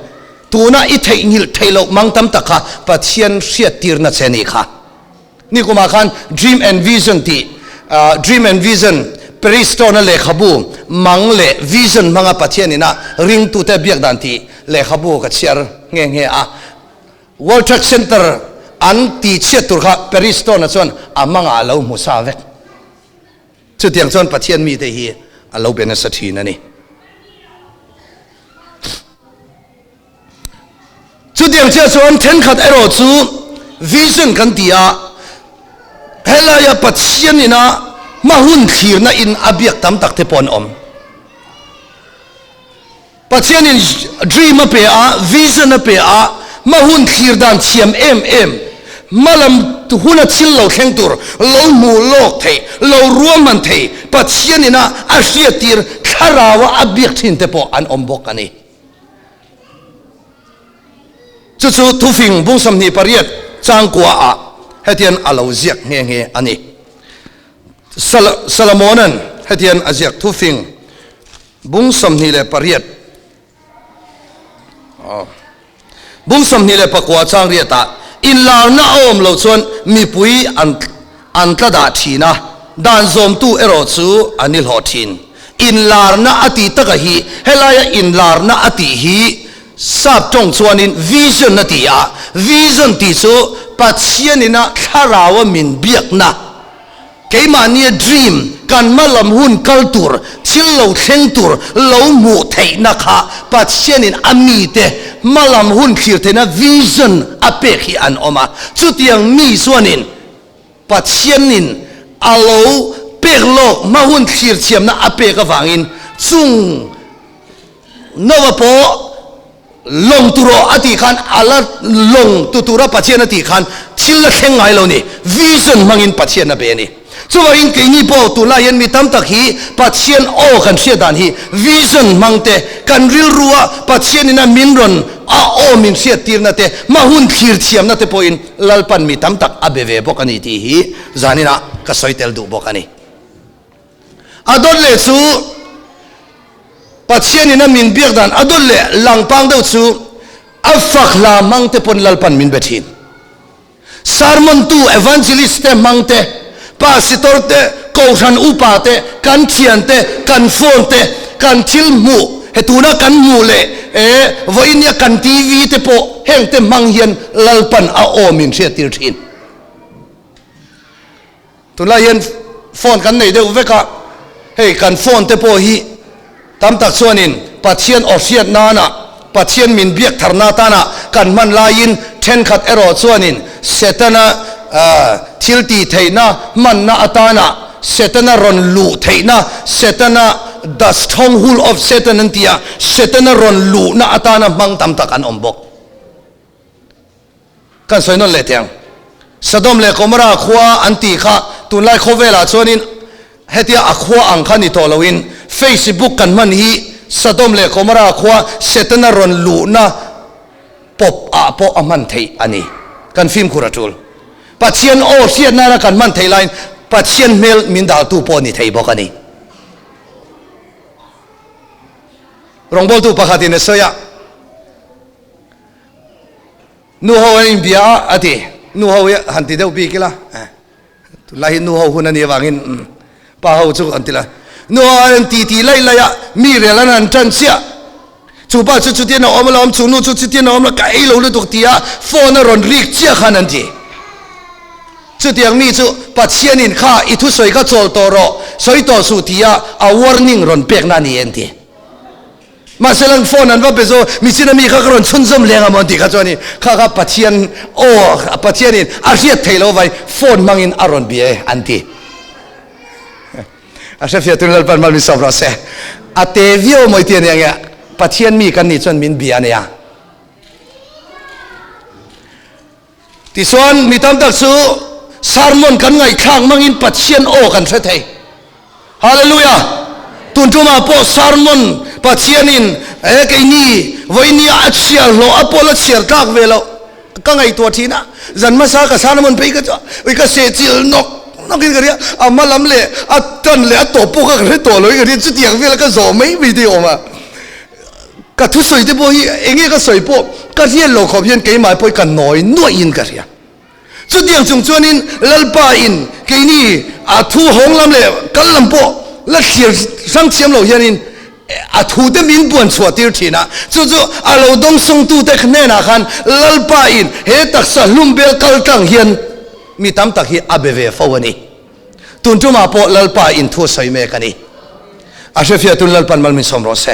Tuna i theihnghilh theih loh mang tam tak kha Pathian hriattirna che nih kha. Nikumah khan Dream and Vision tih Dream and Vision Peristone-a lehkhabu mang leh vision hmanga Pathian ina ringtute biak dan tih lehkhabu ka chhiar nghe nghe a. World Trade Center an tihchhiat tur kha Peristone-a chuan a mangah a lo hmu sa vek. Chutiang chuan Pathian mite hi a lo be nasa thin a ni. Chutiang chiah chuan thenkhat erawh chu vision kan ti a, helaia Pathian ina hma hun thlirna in a biak tam tak te pawh an awm. Pathianin dream a pe a, vision a pe a, hma hun thlir dan thiam em em, hma lam huna thil lo thleng tur lo hmu lawk thei, lo ruahman thei Pathian ina a hriattir thlaraua a biak thin te pawh an awm bawk a ni. Chu chu thufing bung 28 changkua ah hetian a lo ziak nghe nghe a ni. Salomona'n hetian a ziak thufing bung 28 bung 29 chang riat ah inlarna a awm loh chuan mipui an an tla dah thin a, dan zawmtu erawh chu an i hlawh thin. Inlarna a tih taka hi, helaia inlarna a tih hi sap tawng chuanin vision a ti a, vision tih chu Pathianina thlaraua min biakna, keimahnia dream, kan hma lam hun kal tur, thil lo thleng tur lo hmuh theihna kha Pathianin a mite hma lam hun thlir theihna vision a pek hi an awm a. Chutiang mi chuanin Pathianin a lo pek lawk hma hun thlir thiamna a pek avangin chung Noah pawh lawng tu rawh a tih khan a la lawng tu tura Pathian a tih khan thil la thleng ngai lo ni. Vision hmangin Pathian a be a ni. Chuvangin keini pawh tunlai hian mi tam tak hi Pathian aw kan hriat dan hi vision hmang te, kan rilrua Pathianina min rawn a aw min hriat tirna te, hma hun thlir thiamna te pawhin Lalpan mi tam tak a be ve bawk a ni tih hi zaninah ka sawi tel duh bawk a ni. A dawt leh chu Pathianin a min biak dan a dawt leh langpang deuh chu a fak hla hmang te pawn Lalpan min be thin. Sermon tu evangelist te hmang te, pasitor te, kohhran upa te, kan thian te, kan phone te, kan thil hmuh he tuna kan hmuh leh e vawiinia kan TV te pawh heng te hmang hian Lalpan a aw min hriattir thin. Tunlai hian phone kan nei deuh vek a, hei kan phone te pawh hi tam tak chuanin Pathian aw hriat nana, Pathian min biak tharna atana kan hman laiin thenkhat erawh chuanin Setana thil tih theihna hmanna atana Setana rawn luh theihna, Setana the stronghold of Satan an ti a, Setana rawn luhna atana hmang tam tak an awm bawk. Kan sawi nawn leh teh ang. Sodom leh Gomorrah khua an tih kha tunlai khawvelah chuanin hetia a khua ang kha ni tawh loin Facebook kan hman hi Sodom leh Gomorrah khua Setana rawn luhna pawp ah pawh a hman theih a ni. Kan fimkhur a tul. Pathian aw hriat nana kan hman theih laiin Pathian hmel min daltu pawh ni thei bawk a ni. Rawngbawltu pakhatin a sawi a. Nu ho an inbia a, a ti. Nu ho hi han ti deuh bik ila, tunlai hi nu ho hun a nih avangin pa ho chu an ti la. Nu ho an ti ti laih laih a, mi rel an han tan chiah. Chu pa chu chutian a awm alawm, chu nu chu chutian a awm lo, ka ei lo lutuk tia phone a rawn rik chiah khan an ti. Chutiang mi chu Pathianin kha i thusawi kha chawl tawh rawh, sawi tawh suh tia a warning rawn pekna a ni e an ti. Mahse lang phone an va be zo, michin a mi kha ka rawn chhunzawm leng a maw an tih kha chuan i kha kha Pathian aw Pathianin a hriat theih loh vai phone hmangin a rawn bia e an ti. A hrefiah tun Lalpan mal min sawm rawh se. A te viau mawi ti a nia nge Pathian mi kan nih chuan min bia a nia. Tichuan, mi tam tak chu sermon kan ngaihthlak hmangin Pathian aw kan hre thei. Hallelujah! Tun tumah pawh sermon Pathianin he keini vawinia a chhiar hlawh a pawl a chhiar tlak ve loh ka ngaihtuah thin a. Zan hmasa ka sermon phei ka chu ui ka sehchilh nawk nawkin ka ria, a hma lam leh a tan leh a tawp pawh kha ka hre tawh lo in ka ria, chutiang vela ka zawh mai mai te awm a. Ka thusawi te pawh hi eng nge ka sawi pawh ka hriat loh khawp hian keimah pawh hi ka nawi nuaih in ka hria. Chutiang chung chuanin Lalpa in keini a thu hawng lam leh kal lam pawh la thlir hrang thiam loh hianin a thu te min buan chhuah tir thin a. Chu chu a lo dawngsawng tu te hnenah khan Lalpa in he taksa hlum bel kal tlang hian mi tam tak hi a be ve fo a ni. Tun tumah pawh Lalpa in thu a sawi mek a ni. A hrefiah tun Lalpan mal min sawm rawh se.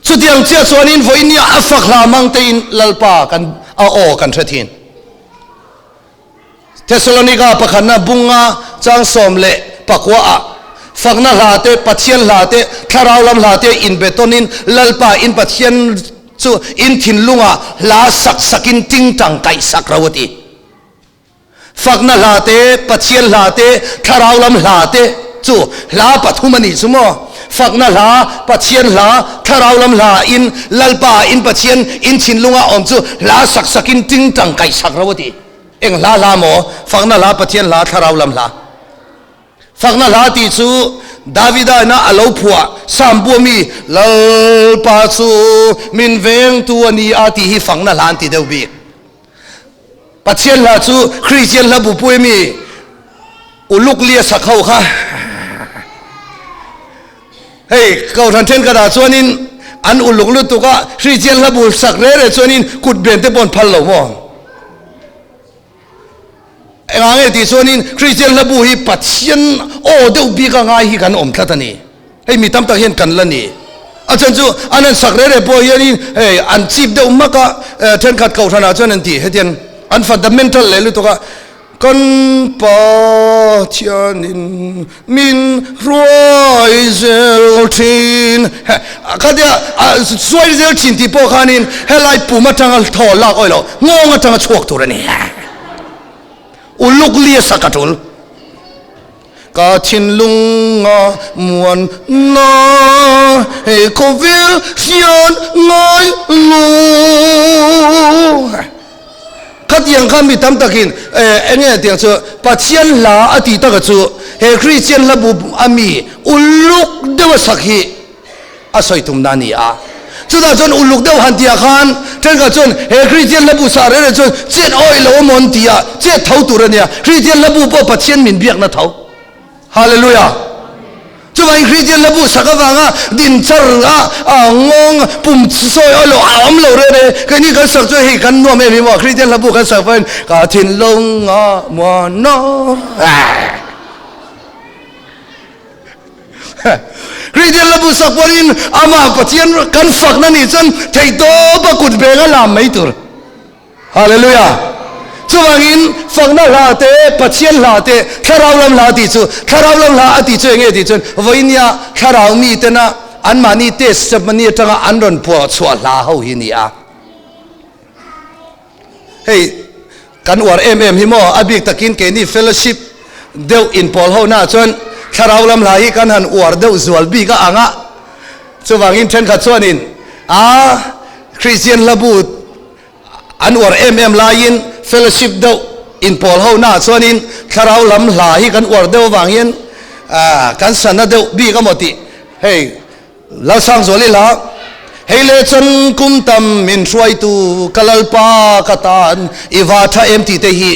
Chutiang chiah chuanin vawinia a fak hla mang tein Lalpa kan a aw kan hre thin. Thessalonika pakhatna bunga chang 19 ah fakna hla te, Pathian hla te, thlarau lam hla te inbetawnin Lalpa in Pathian chu in thinlungah hla sak sakin tingtang kaih sak ro a ti. Fakna hla te, Pathian hla te, thlarau lam hla te chu hla pathum a nih chu maw? Fakna hla, Pathian hla, thlarau lam hla in Lalpa in Pathian in thinlunga awm chu hla sak sakin tingtang kaih sak ro a ti. Eng hla hla maw? Fakna hla, Pathian hla, thlarau lam hla. Fakna hla tih chu Davida ina a lo phuah Psalm bu ami Lalpa chu min vengtu a ni a tih hi fakna hla an ti deuh bik. Pathian hla chu Kristian hla bupui ami uluk lia sak ho kha hei kohhran thenkhatah chuanin an uluk lutuk a Kristian hla bu sak reh reh chuanin kut ben te pawh an phal lo maw? Engah nge tih chuanin Kristian hla bu hi Pathian aw deuh bika ngai hi kan awm tlat a ni. Hei mi tam tak hian kan la ni. A chhan chu an han sak reh reh pawh hianin hei an chip deuh hmak a, thenkhat kohhranah chuan an ti hetiang an fundamental leh lutuk a, Kan Pathianin min hruai zel thin. Khatia hruai zel thin tih pawh khanin helai pum atanga thaw lak awih loh nghawng atanga chhuak tur a ni. Uluk lia sak a tul. Ka thinlunga muan na hei khawvel hriat ngai lo. Khatiang kha mi tam takin eng nge tiang chu Pathian hla a tih taka chu he Kristian hla bu a mi uluk deuh a sak hi a sawi tumna a ni a. Chutah chuan uluk deuh han tihah khan thenkhat chuan he Kristian hla bu sah reng reng chuan chet awih lo amaw an ti a, chet tho tur a nia. Kristian hla bu pawh Pathian min biakna tho. Hallelujah! Chuvangin Kristian hla bu sak avanga din char a, a ngawng pum sawi awih lo a awm lo reng reng. Keini kan sak chuan hei kan nuam em hi maw? Kristian hla bu kan sak pawhin ka thinlung a muan a. Kristian la busak pawhin amah Pathian kan fakna nih chuan theihtawp a kut veng a lam mai tur. Hallelujah! Chuvangin fakna hla te, Pathian hla te, thlarau lam hla tih chu, thlarau lam hla a tih chu eng nge tih chuan vawinia thlarau mi tena anmahni testimony atanga an rawn puah chhuah hla ho hi ni a. Hei kan uar em em hi maw, a bik takin keini fellowship deuh inpawl ho naah chuan thlarau lam hla hi kan han uar deuh zual bik a ang a, chuvangin thenkhat chuanin a Kristian hla bu an uar em em laiin fellowship deuh inpawl ho naah chuanin thlarau lam hla hi kan uar deuh avang hian kan sana deuh bik a maw tih hei Lalsangzual ila, Hei le chuan kum tam min hruaitu ka Lalpa ka tan i va tha em tih te hi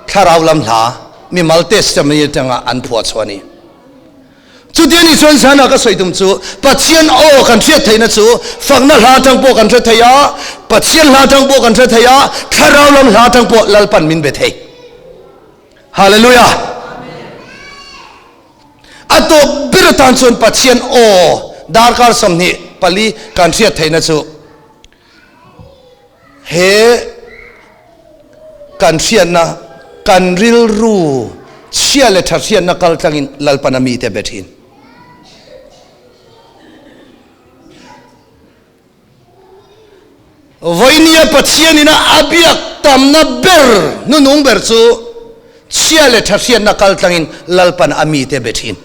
thlarau lam hla mimal testimony atanga an phuah chhuah a ni. Chuti a nih chuan zana ka sawi tum chu Pathian aw kan hriat theihna chu fakna hla atang pawh kan hre thei a, Pathian hla atang pawh kan hre thei a, thlarau lam hla atang pawh Lalpan min be thei. Hallelujah! A tawp ber atan chuan Pathian aw darkar 24 kan hriat theihna chu he kan hriatna, kan rilru chhia leh tha hriatna kal tlangin Lalpan a mite be thin. Vawinia Pathianin a biak tamna ber hnunung ber chu chhia leh tha hriatna kal tlangin Lalpan a mite be thin.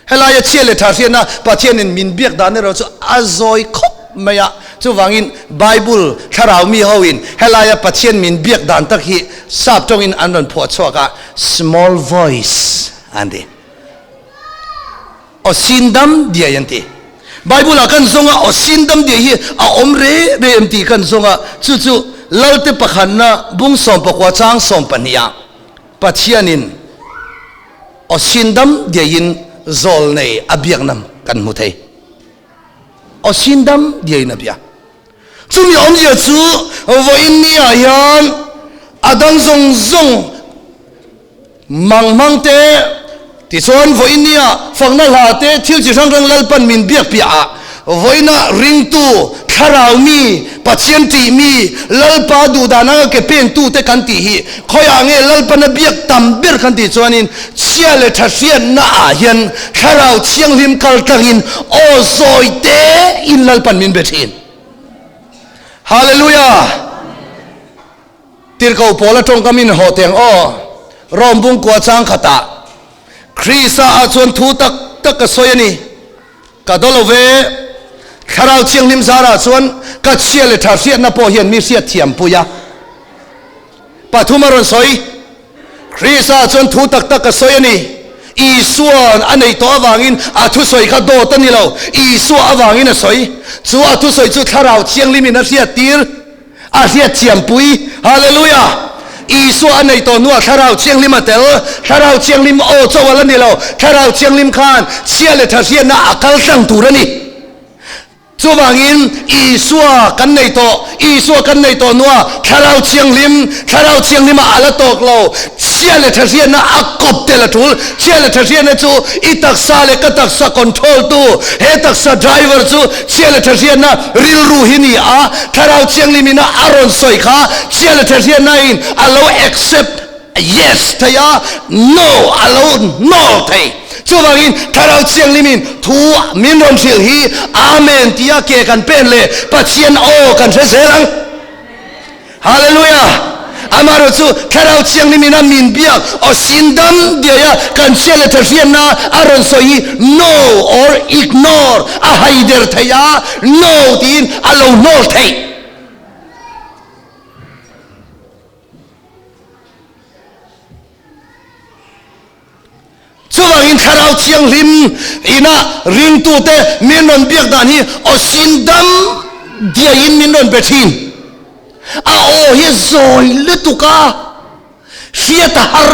Helaia chhia leh tha hriatna Pathianin min biak dan erawh chu a zawi khawp mai a, chuvangin Bible thlarau mi hoin helaia Pathian min biak dan tak hi sap tawngin an rawn phuah chhuak a, small voice an ti. Aw sin dam diai an ti. Bible ah kan zawng a, aw sin dam diai hi a awm re re em tih kan zawng a, chu chu Lalte pakhatna bung 19 chang 12 ah Pathianin aw sin dam diaiin zawl nei a biakna kan hmu thei. Aw sin dam diaiin a bia. Chumi awmzia chu vawiin ni ah hian a dang zawng zawng Mang hmang te, tichuan vawiin nia fakna hla te thil chi hrang hrang Lalpan min biak piah ah vawiina ringtu, thlarau mi, Pathian tih mi, Lalpa duhdan anga ke peng tu te kan tih hi khawiah nge Lalpan a biak tam ber kan tih chuanin chhia leh tha hriatna ah hian thlarau thianghlim kal tlangin aw zawi te in Lalpan min be thin. Hallelujah! Tirhkoh Paula tawngkam in haw teng aw, Rome bungkua chang khatah Krista ah chuan thu tak tak ka sawi a ni, ka daw lo ve. Thlarau Thianghlim zarah chuan ka chhia leh tha hriatna pawh hian mi hriat thiam pui a. Pathum a rawn sawi, Krista ah chuan thu tak tak ka sawi a ni. Isua'n a neih tawh avangin a thusawi kha dawt a ni lo, Isua avangin a sawi. Chu a thusawi chu Thlarau Thianghlimin a hriattir. A hriatthiampui. Hallelujah! Isua a nei tawh hnuah Thlarau Thianghlim a tel. Thlarau Thianghlim aw chauh a la ni lo. Thlarau Thianghlim khan chhia leh tha hriatna a kal tlang tur a ni. Chuvangin, Isua kan nei tawh, Isua kan nei tawh hnua Thlarau Thianghlim, Thlarau Thianghlima a la tawk lo, chhia leh tha hriatna a kawp tel a tul. Chhia leh tha hriatna chu i taksa leh ka taksa control tu, he taksa driver chu chhia leh tha hriatna rilru hi ni a, Thlarau Thianghlimina a rawn sawi kha chhia leh tha hriatnain a lo accept Yes thei a, No a lo hnawl thei. Chuvangin Thlarau Thianghlimin thu min rawn hrilh hi Amen tia ke kan pen leh Pathian aw kan hre zel ang. Hallelujah! Amaherawh chu Thlarau Thianghlimin a min biak aw sin dam diai a kan chhia leh tha hriatna a rawn sawi hi No or ignore a haider thei a, No tiin a lo hnawl thei. Chuvangin Thlarau Thianghlim ina ringtute min rawn biak dan hi aw sin dam diaiin min rawn be thin. A aw hi zawi lutuk a, hriat a har.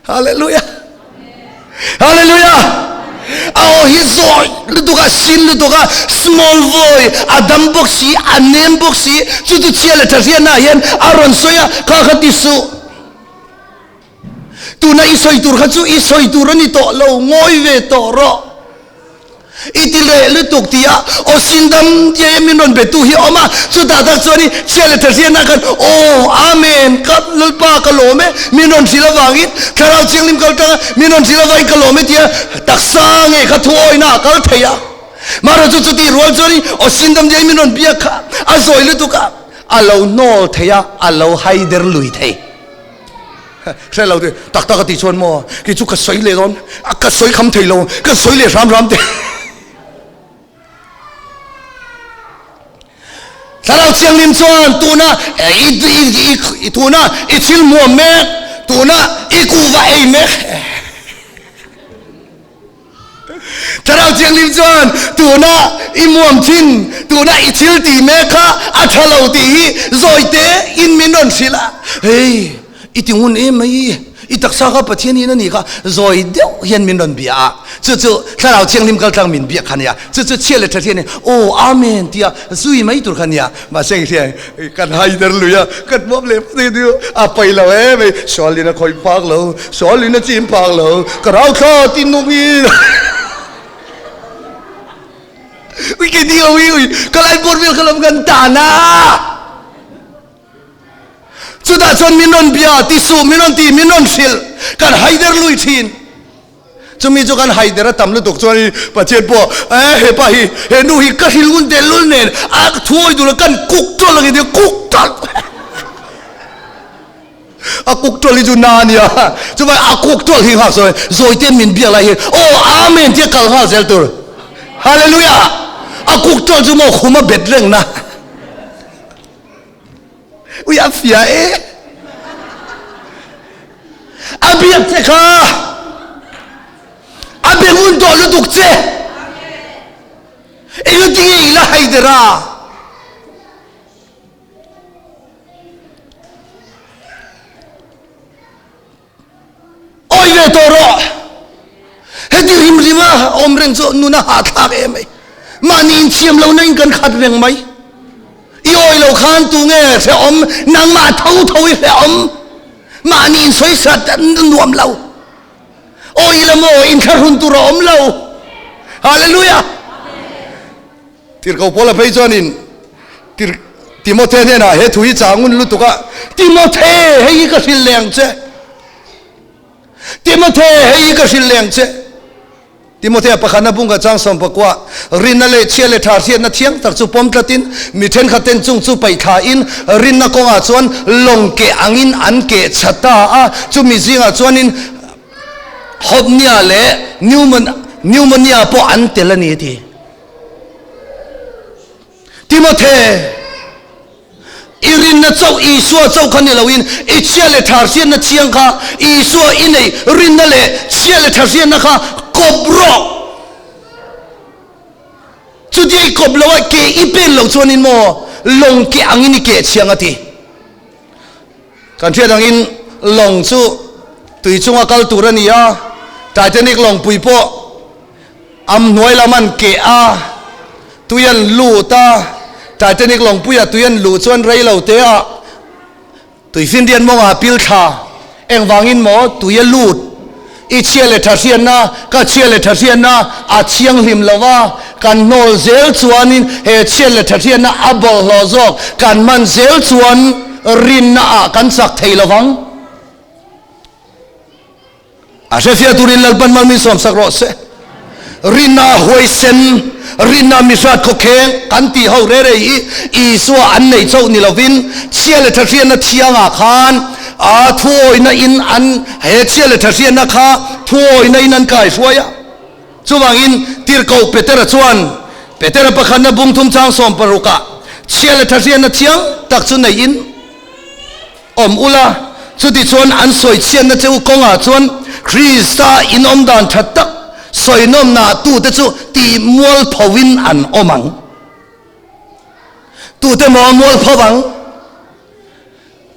Hallelujah. Hallelujah. A aw hi zawi lutuk a, sin lutuk a, small voice, a dam bawk si, a nem bawk si, chu chu chhia leh tha hriatna ah hian a rawn sawi a, kha kha ti suh. Tuna i sawi tur kha chu i sawi tur a ni tawh lo, ngawi ve tawh rawh. I ti leh lutuk ti a, aw sindam diai a min rawn betu hi a awm a, chutah tak chuan i chhia leh tha hriatna khan aw Amen ka Lalpa ka lawm e min rawn hrilh avangin Thlarau Thianghlim kal tanga min rawn hrilh avangin ka lawm e tia taksa nge kha thuawina a kal thei a. Mahrawh chu chutih rual chuan i aw sindam diai min rawn biak kha a zawi lutuk a, a lo hnawl thei a, a lo haider lui thei. Hre lo tak tak a tih chuan maw kei chu ka sawi leh dawn a ka sawi kham thei lo ka sawi leh hram hram te Thlarau Thianghlim chuan tuna i i i tuna i thil muam mek tuna i kuhva ei mek Thlarau Thianghlim chuan tuna i muam thin, tuna i thil tih mek kha a tha lo tih hi zawi te in min rawn hrilh a, hei i ti ngun em mai, i taksa kha Pathian in a nih kha zawi deuh hian min rawn bia a, chu chu Thlarau Thianghlim kaltlang min biak kha a nia, chu chu chhia leh tha hian aw Amen tia zui mai tur kha a nia, mahse eng hria kan haider lui a, kan muam leh phawt hi a paih lo em hei, sualin a khawih phak lo, sualin a chim phak lo, ka rau thla ti nung in ui ke ni ui ui ka lai bawr vel kha lam kan tan a chutah chuan min rawn bia ti suh min rawn ti min rawn hrilh kan haider lui thin. Chumi chu kan haider a tam lutuk chuan i Pathian pawh eh hepa hi he nu hi ka hrilh ngun tehlul nen a thuawi duh lo kan kuk tawlh ang i tia kuk tawlh a kuk tawlh hi chu na a nia chuvai a kuk tawlh hi nghak sawi zawi te min biak lai hi aw amen tia kal nghal zel tur hallelujah a kuk tawlh chu maw khum a bet reng na Ui a fia e. A biak che kha. A be ngun tawh lutuk che. Engati nge i la haider a? Awi ve tawh rawh. Heti rim rim a awm reng chu nun a hahthlak em mai. Mahni inthiam lohna in kan khat reng mai. I awi lo khan tu nge hrehawm, nangmah tho tho i hrehawm. Mahni insawisat nuam lo. Awi la maw inthlahrun tur a awm lo. Hallelujah. Tirhkoh Paula phei chuanin Tir Timothe hnenah he thu hi chah ngun lutuk a, Timothe, hei hi ka hrilh leh ang che. Timothe, hei hi ka hrilh leh ang che. Timothea pakhatna bungka chang sawmpakua, Rinna leh chhia leh tha hriatna thiang tak chu pawm tlatin, mi thenkhat ten chung chu paih thlain, rinna kawngah chuan lawng keh angin an keh chha ta a, chumi zingah chuanin Hopnia leh Pneumonia pawh an tel a ni a ti. Timothe, i rinna chauh Isua chauh kha ni loin i chhia leh tha hriatna chiang kha Isua i neih rinna leh chhia leh tha hriatna kha kawp rawh. Chutia i kawp lo a, ke i pen lo chuanin maw lawng keh angin i keh chiang a ti. Kan hriat angin lawng chu tui chunga kal tur a ni a, Titanic lawngpui pawh. Am hnuai lam an keh a, tui an lut a, Titanic lawngpuia tui an luh chuan rei lo te ah Tuifinriat mawngah pil thla engvangin maw tui a lut? I chhia leh tha hriatna, ka chhia leh tha hriatna a thianghlim lo va, kan hnawl zel chuanin he chhia leh tha hriatna a bawlhhlawh zawk kan hman zel chuan rinna ah kan chak thei lo vang. A hrefiah turin Lalpan mal min sawmsak rawh se. Rinna huaisen, rinna mihrat khawkheng kan tih ho re re hi Isua an nei chauh ni lovin chhia leh tha hriatna thiangah khan a thuawihna in an he chhia leh tha hriatna kha thuawihna in an kaihruai a. Chuvangin Tirhkoh Petera chuan Petera pakhatna bungthum chang sawmparukah chhia leh tha hriatna thiang tak chu neiin, Awm ula, chutichuan an sawi chhiatna che u kawngah chuan Krista inawm dan tha tak sawi nawmnah tute chu tih mualphoin an awm ang. Tute maw a mualpho ang?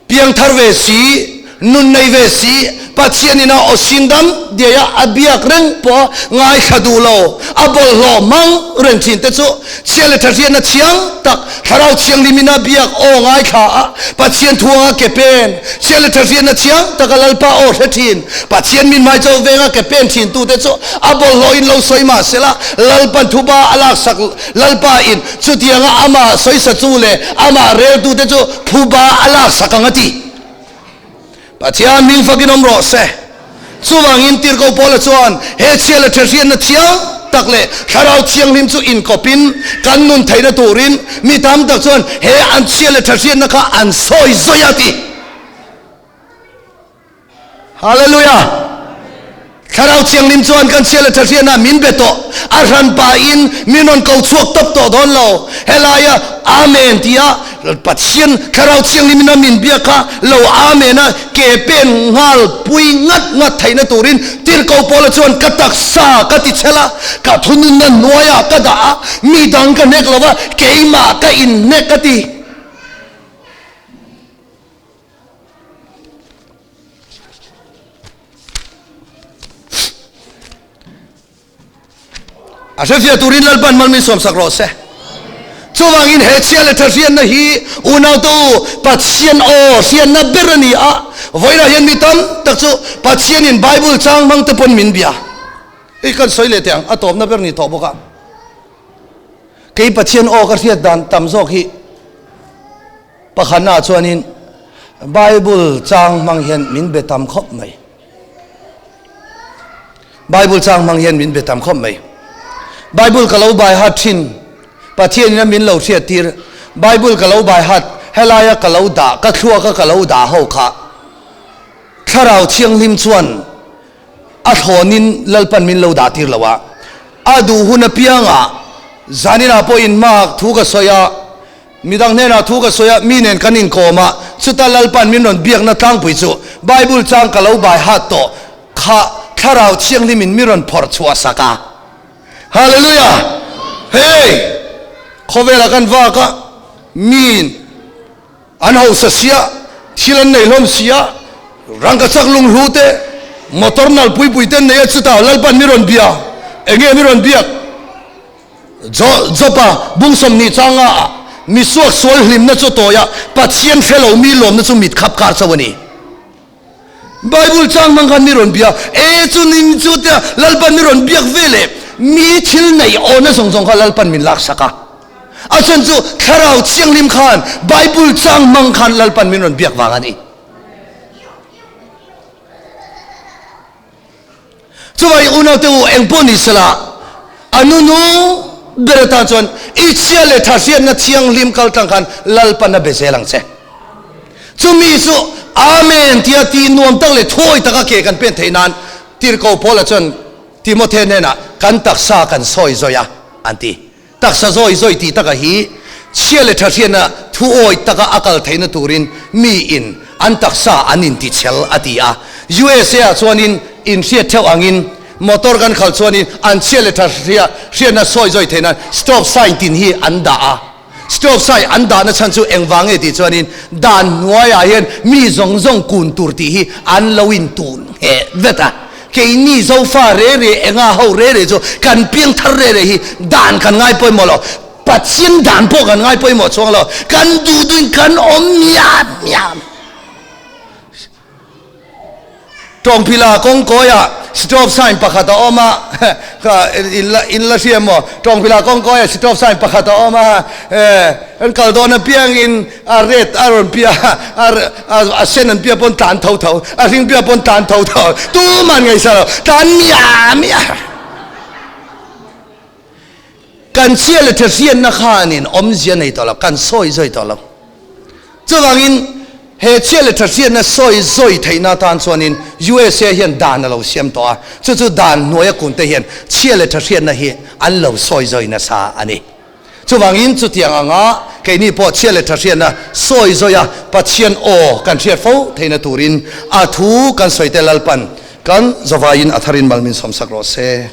Piangthar ve si, nun nei ve si, Pathianin a aw sin dam diai a, a biak reng pawh a ngaithla duh lo, a bawlhhlawh hmang reng thin te chu chhia leh tha hriatna thiang tak Thlarau Thianghlim in a biak aw ngaithla a, Pathian thu anga ke pen, chhia leh tha hriatna thiang taka Lalpa aw hre thin, Pathian min hmai chauh venga ke pen thin tute chu a bawlhhlawh in lo sawi mah sela, Lalpan thuba a laksak Lalpa in chutianga amah sawisa chu leh amah reltute chu phuba a laksak ang a ti. Pathian hming fakin awm rawh se. Chuvangin Tirhkoh Paula chuan he chhia leh ṭhehriatna thiang tak leh Thlarau Thianghlim chu inkawpin kan nun theihna turin mi tam tak chuan he an chhia leh ṭhehriatna kha an sawi zawi a ti. Hallelujah! Thlarau Thianghlim chuan kan chhia leh ṭhahriatna min be tawh, a hran pahin min rawn ko chhuak tawp tawh dawn lo. Helaia Amen tia Pathian Thlarau Thianghlimin a min biak kha lo Amen a ke pen nghal pui ngat ngat theihna turin Tirhkoh Paula chuan ka taksa ka ti chhel a, ka thununna hnuaiah ka dah a, mi dang ka hnek lo va, keimah ka inhnek ka ti. A hrefiah turin Lalpan mal min sawmsak rawh se. Chuvangin he chhia leh tha hriatna hi unaute u Pathian aw hriatna ber a ni a, vawiinah hian mi tam tak chu Pathianin Bible chang hmang te pawn min bia. Hei kan sawi leh teh ang, a tawpna ber ni tawh bawk a. Kei Pathian aw ka hriat dan tam zawk hi Pakhatnaah chuanin Bible chang hmang hian min be tam khawp mai. Bible chang hmang hian min be tam khawp mai. Bible ka lo bai hat thin, Pathianin a min lo hriat tir. Bible ka lo bai hat, helaia ka lo dah, ka thluaka ka lo dah ho kha Thlarau Thianghlim chuan a thlawnin Lalpan min lo dah tir lo a. A duh hun apiangah zaninah pawhin hmaah thu ka sawi a, Midang hnenah thu ka sawi a, mi nen kan inkawm a, chuta Lalpan min rawn biakna tlangpui chu Bible chang ka lo bai hat tawh kha Thlarau Thianghlimin mi rawn phawrh chhuah sak a. Hallelujah! Hey! Khawvelah kan vak a, miin an hausa sia, thil an nei hlawm sia, rangkachak lunghlu te, motor nal pui pui te an nei a, chutah Lalpan mi rawn bia, enge mi rawn biak? Jopa bung 20 changa ah mi suak sual hlimna chu tawi a, Pathian hre lo mi lawmna chu mit khap kar chauh a ni. Bible chang hmang khan mi rawn bia, e chu ning chu tia Lalpan mi rawn biak ve leh mi thil nei awna zawng zawng kha Lalpan min lak sak a. A chhan chu Thlarau Thianghlim khan Bible chang hmang khan Lalpan min rawn biak vang a ni. Chuvai unaute u eng pawh ni sela, a nunu ber atan chuan i chhia leh tha hriatna thianghlim kal tlang khan Lalpan a be zel ang che. Chumi chu Amen tia tih nuam tak leh thuawi taka ke kan pen theih nan Tirhkoh Paula chuan Timothe hnenah kan taksa kan sawi zawi a an ti. Taksa zawi zawi tih taka hi chhia leh tha hriatna thuawi taka a kal theihna turin miin an taksa an intichhel a ti a. USA ah chuanin inhriat theuh angin motor kan khalh chuanin an chhia leh tha hriatna sawi zawi theih nan stop sign tin hi an dah a. Stop sign an dahna chhan chu engvang nge tih chuanin dan hnuaiah hian mi zawng zawng kun tur tih hi an lo intun ngheh vet a. Keini Zofa re re enga ho re re chu kan piangthar re re hi dan kan ngai pawimawh lo. Pathian dan pawh kan ngai pawimawh chuang lo. Kan duh duhin kan awm miam miam. Tawngphila kawngkawiah stop sign pakhat a awm a, in la in la hria maw? Tawngphila kawngkawiah stop sign pakhat a awm a, kan kal dawn apiangin a red a rawn pia a a sen an pia pawn tlan tho tho, a hring pia pawn tlan tho tho, tuman ngaihsa lo, tlan miah miah. Kan chhia leh tha hriatna khanin awmzia nei tawh lo, kan sawi zawi tawh lo. Chuvangin he chhia leh tha hriatna sawi zawi theihna atan chuanin USA hian dan a lo siam tawh a, chu chu dan hnuaia kunte hian chhia leh tha hriatna hi an lo sawi zawi nasa a ni. Chuvangin chutiang anga keini pawh chhia leh tha hriatna sawi zawi a Pathian aw kan hriat fo theihna turin a thu kan sawi te Lalpan kan zavaiin a tharin mal min sawmsak rawh se.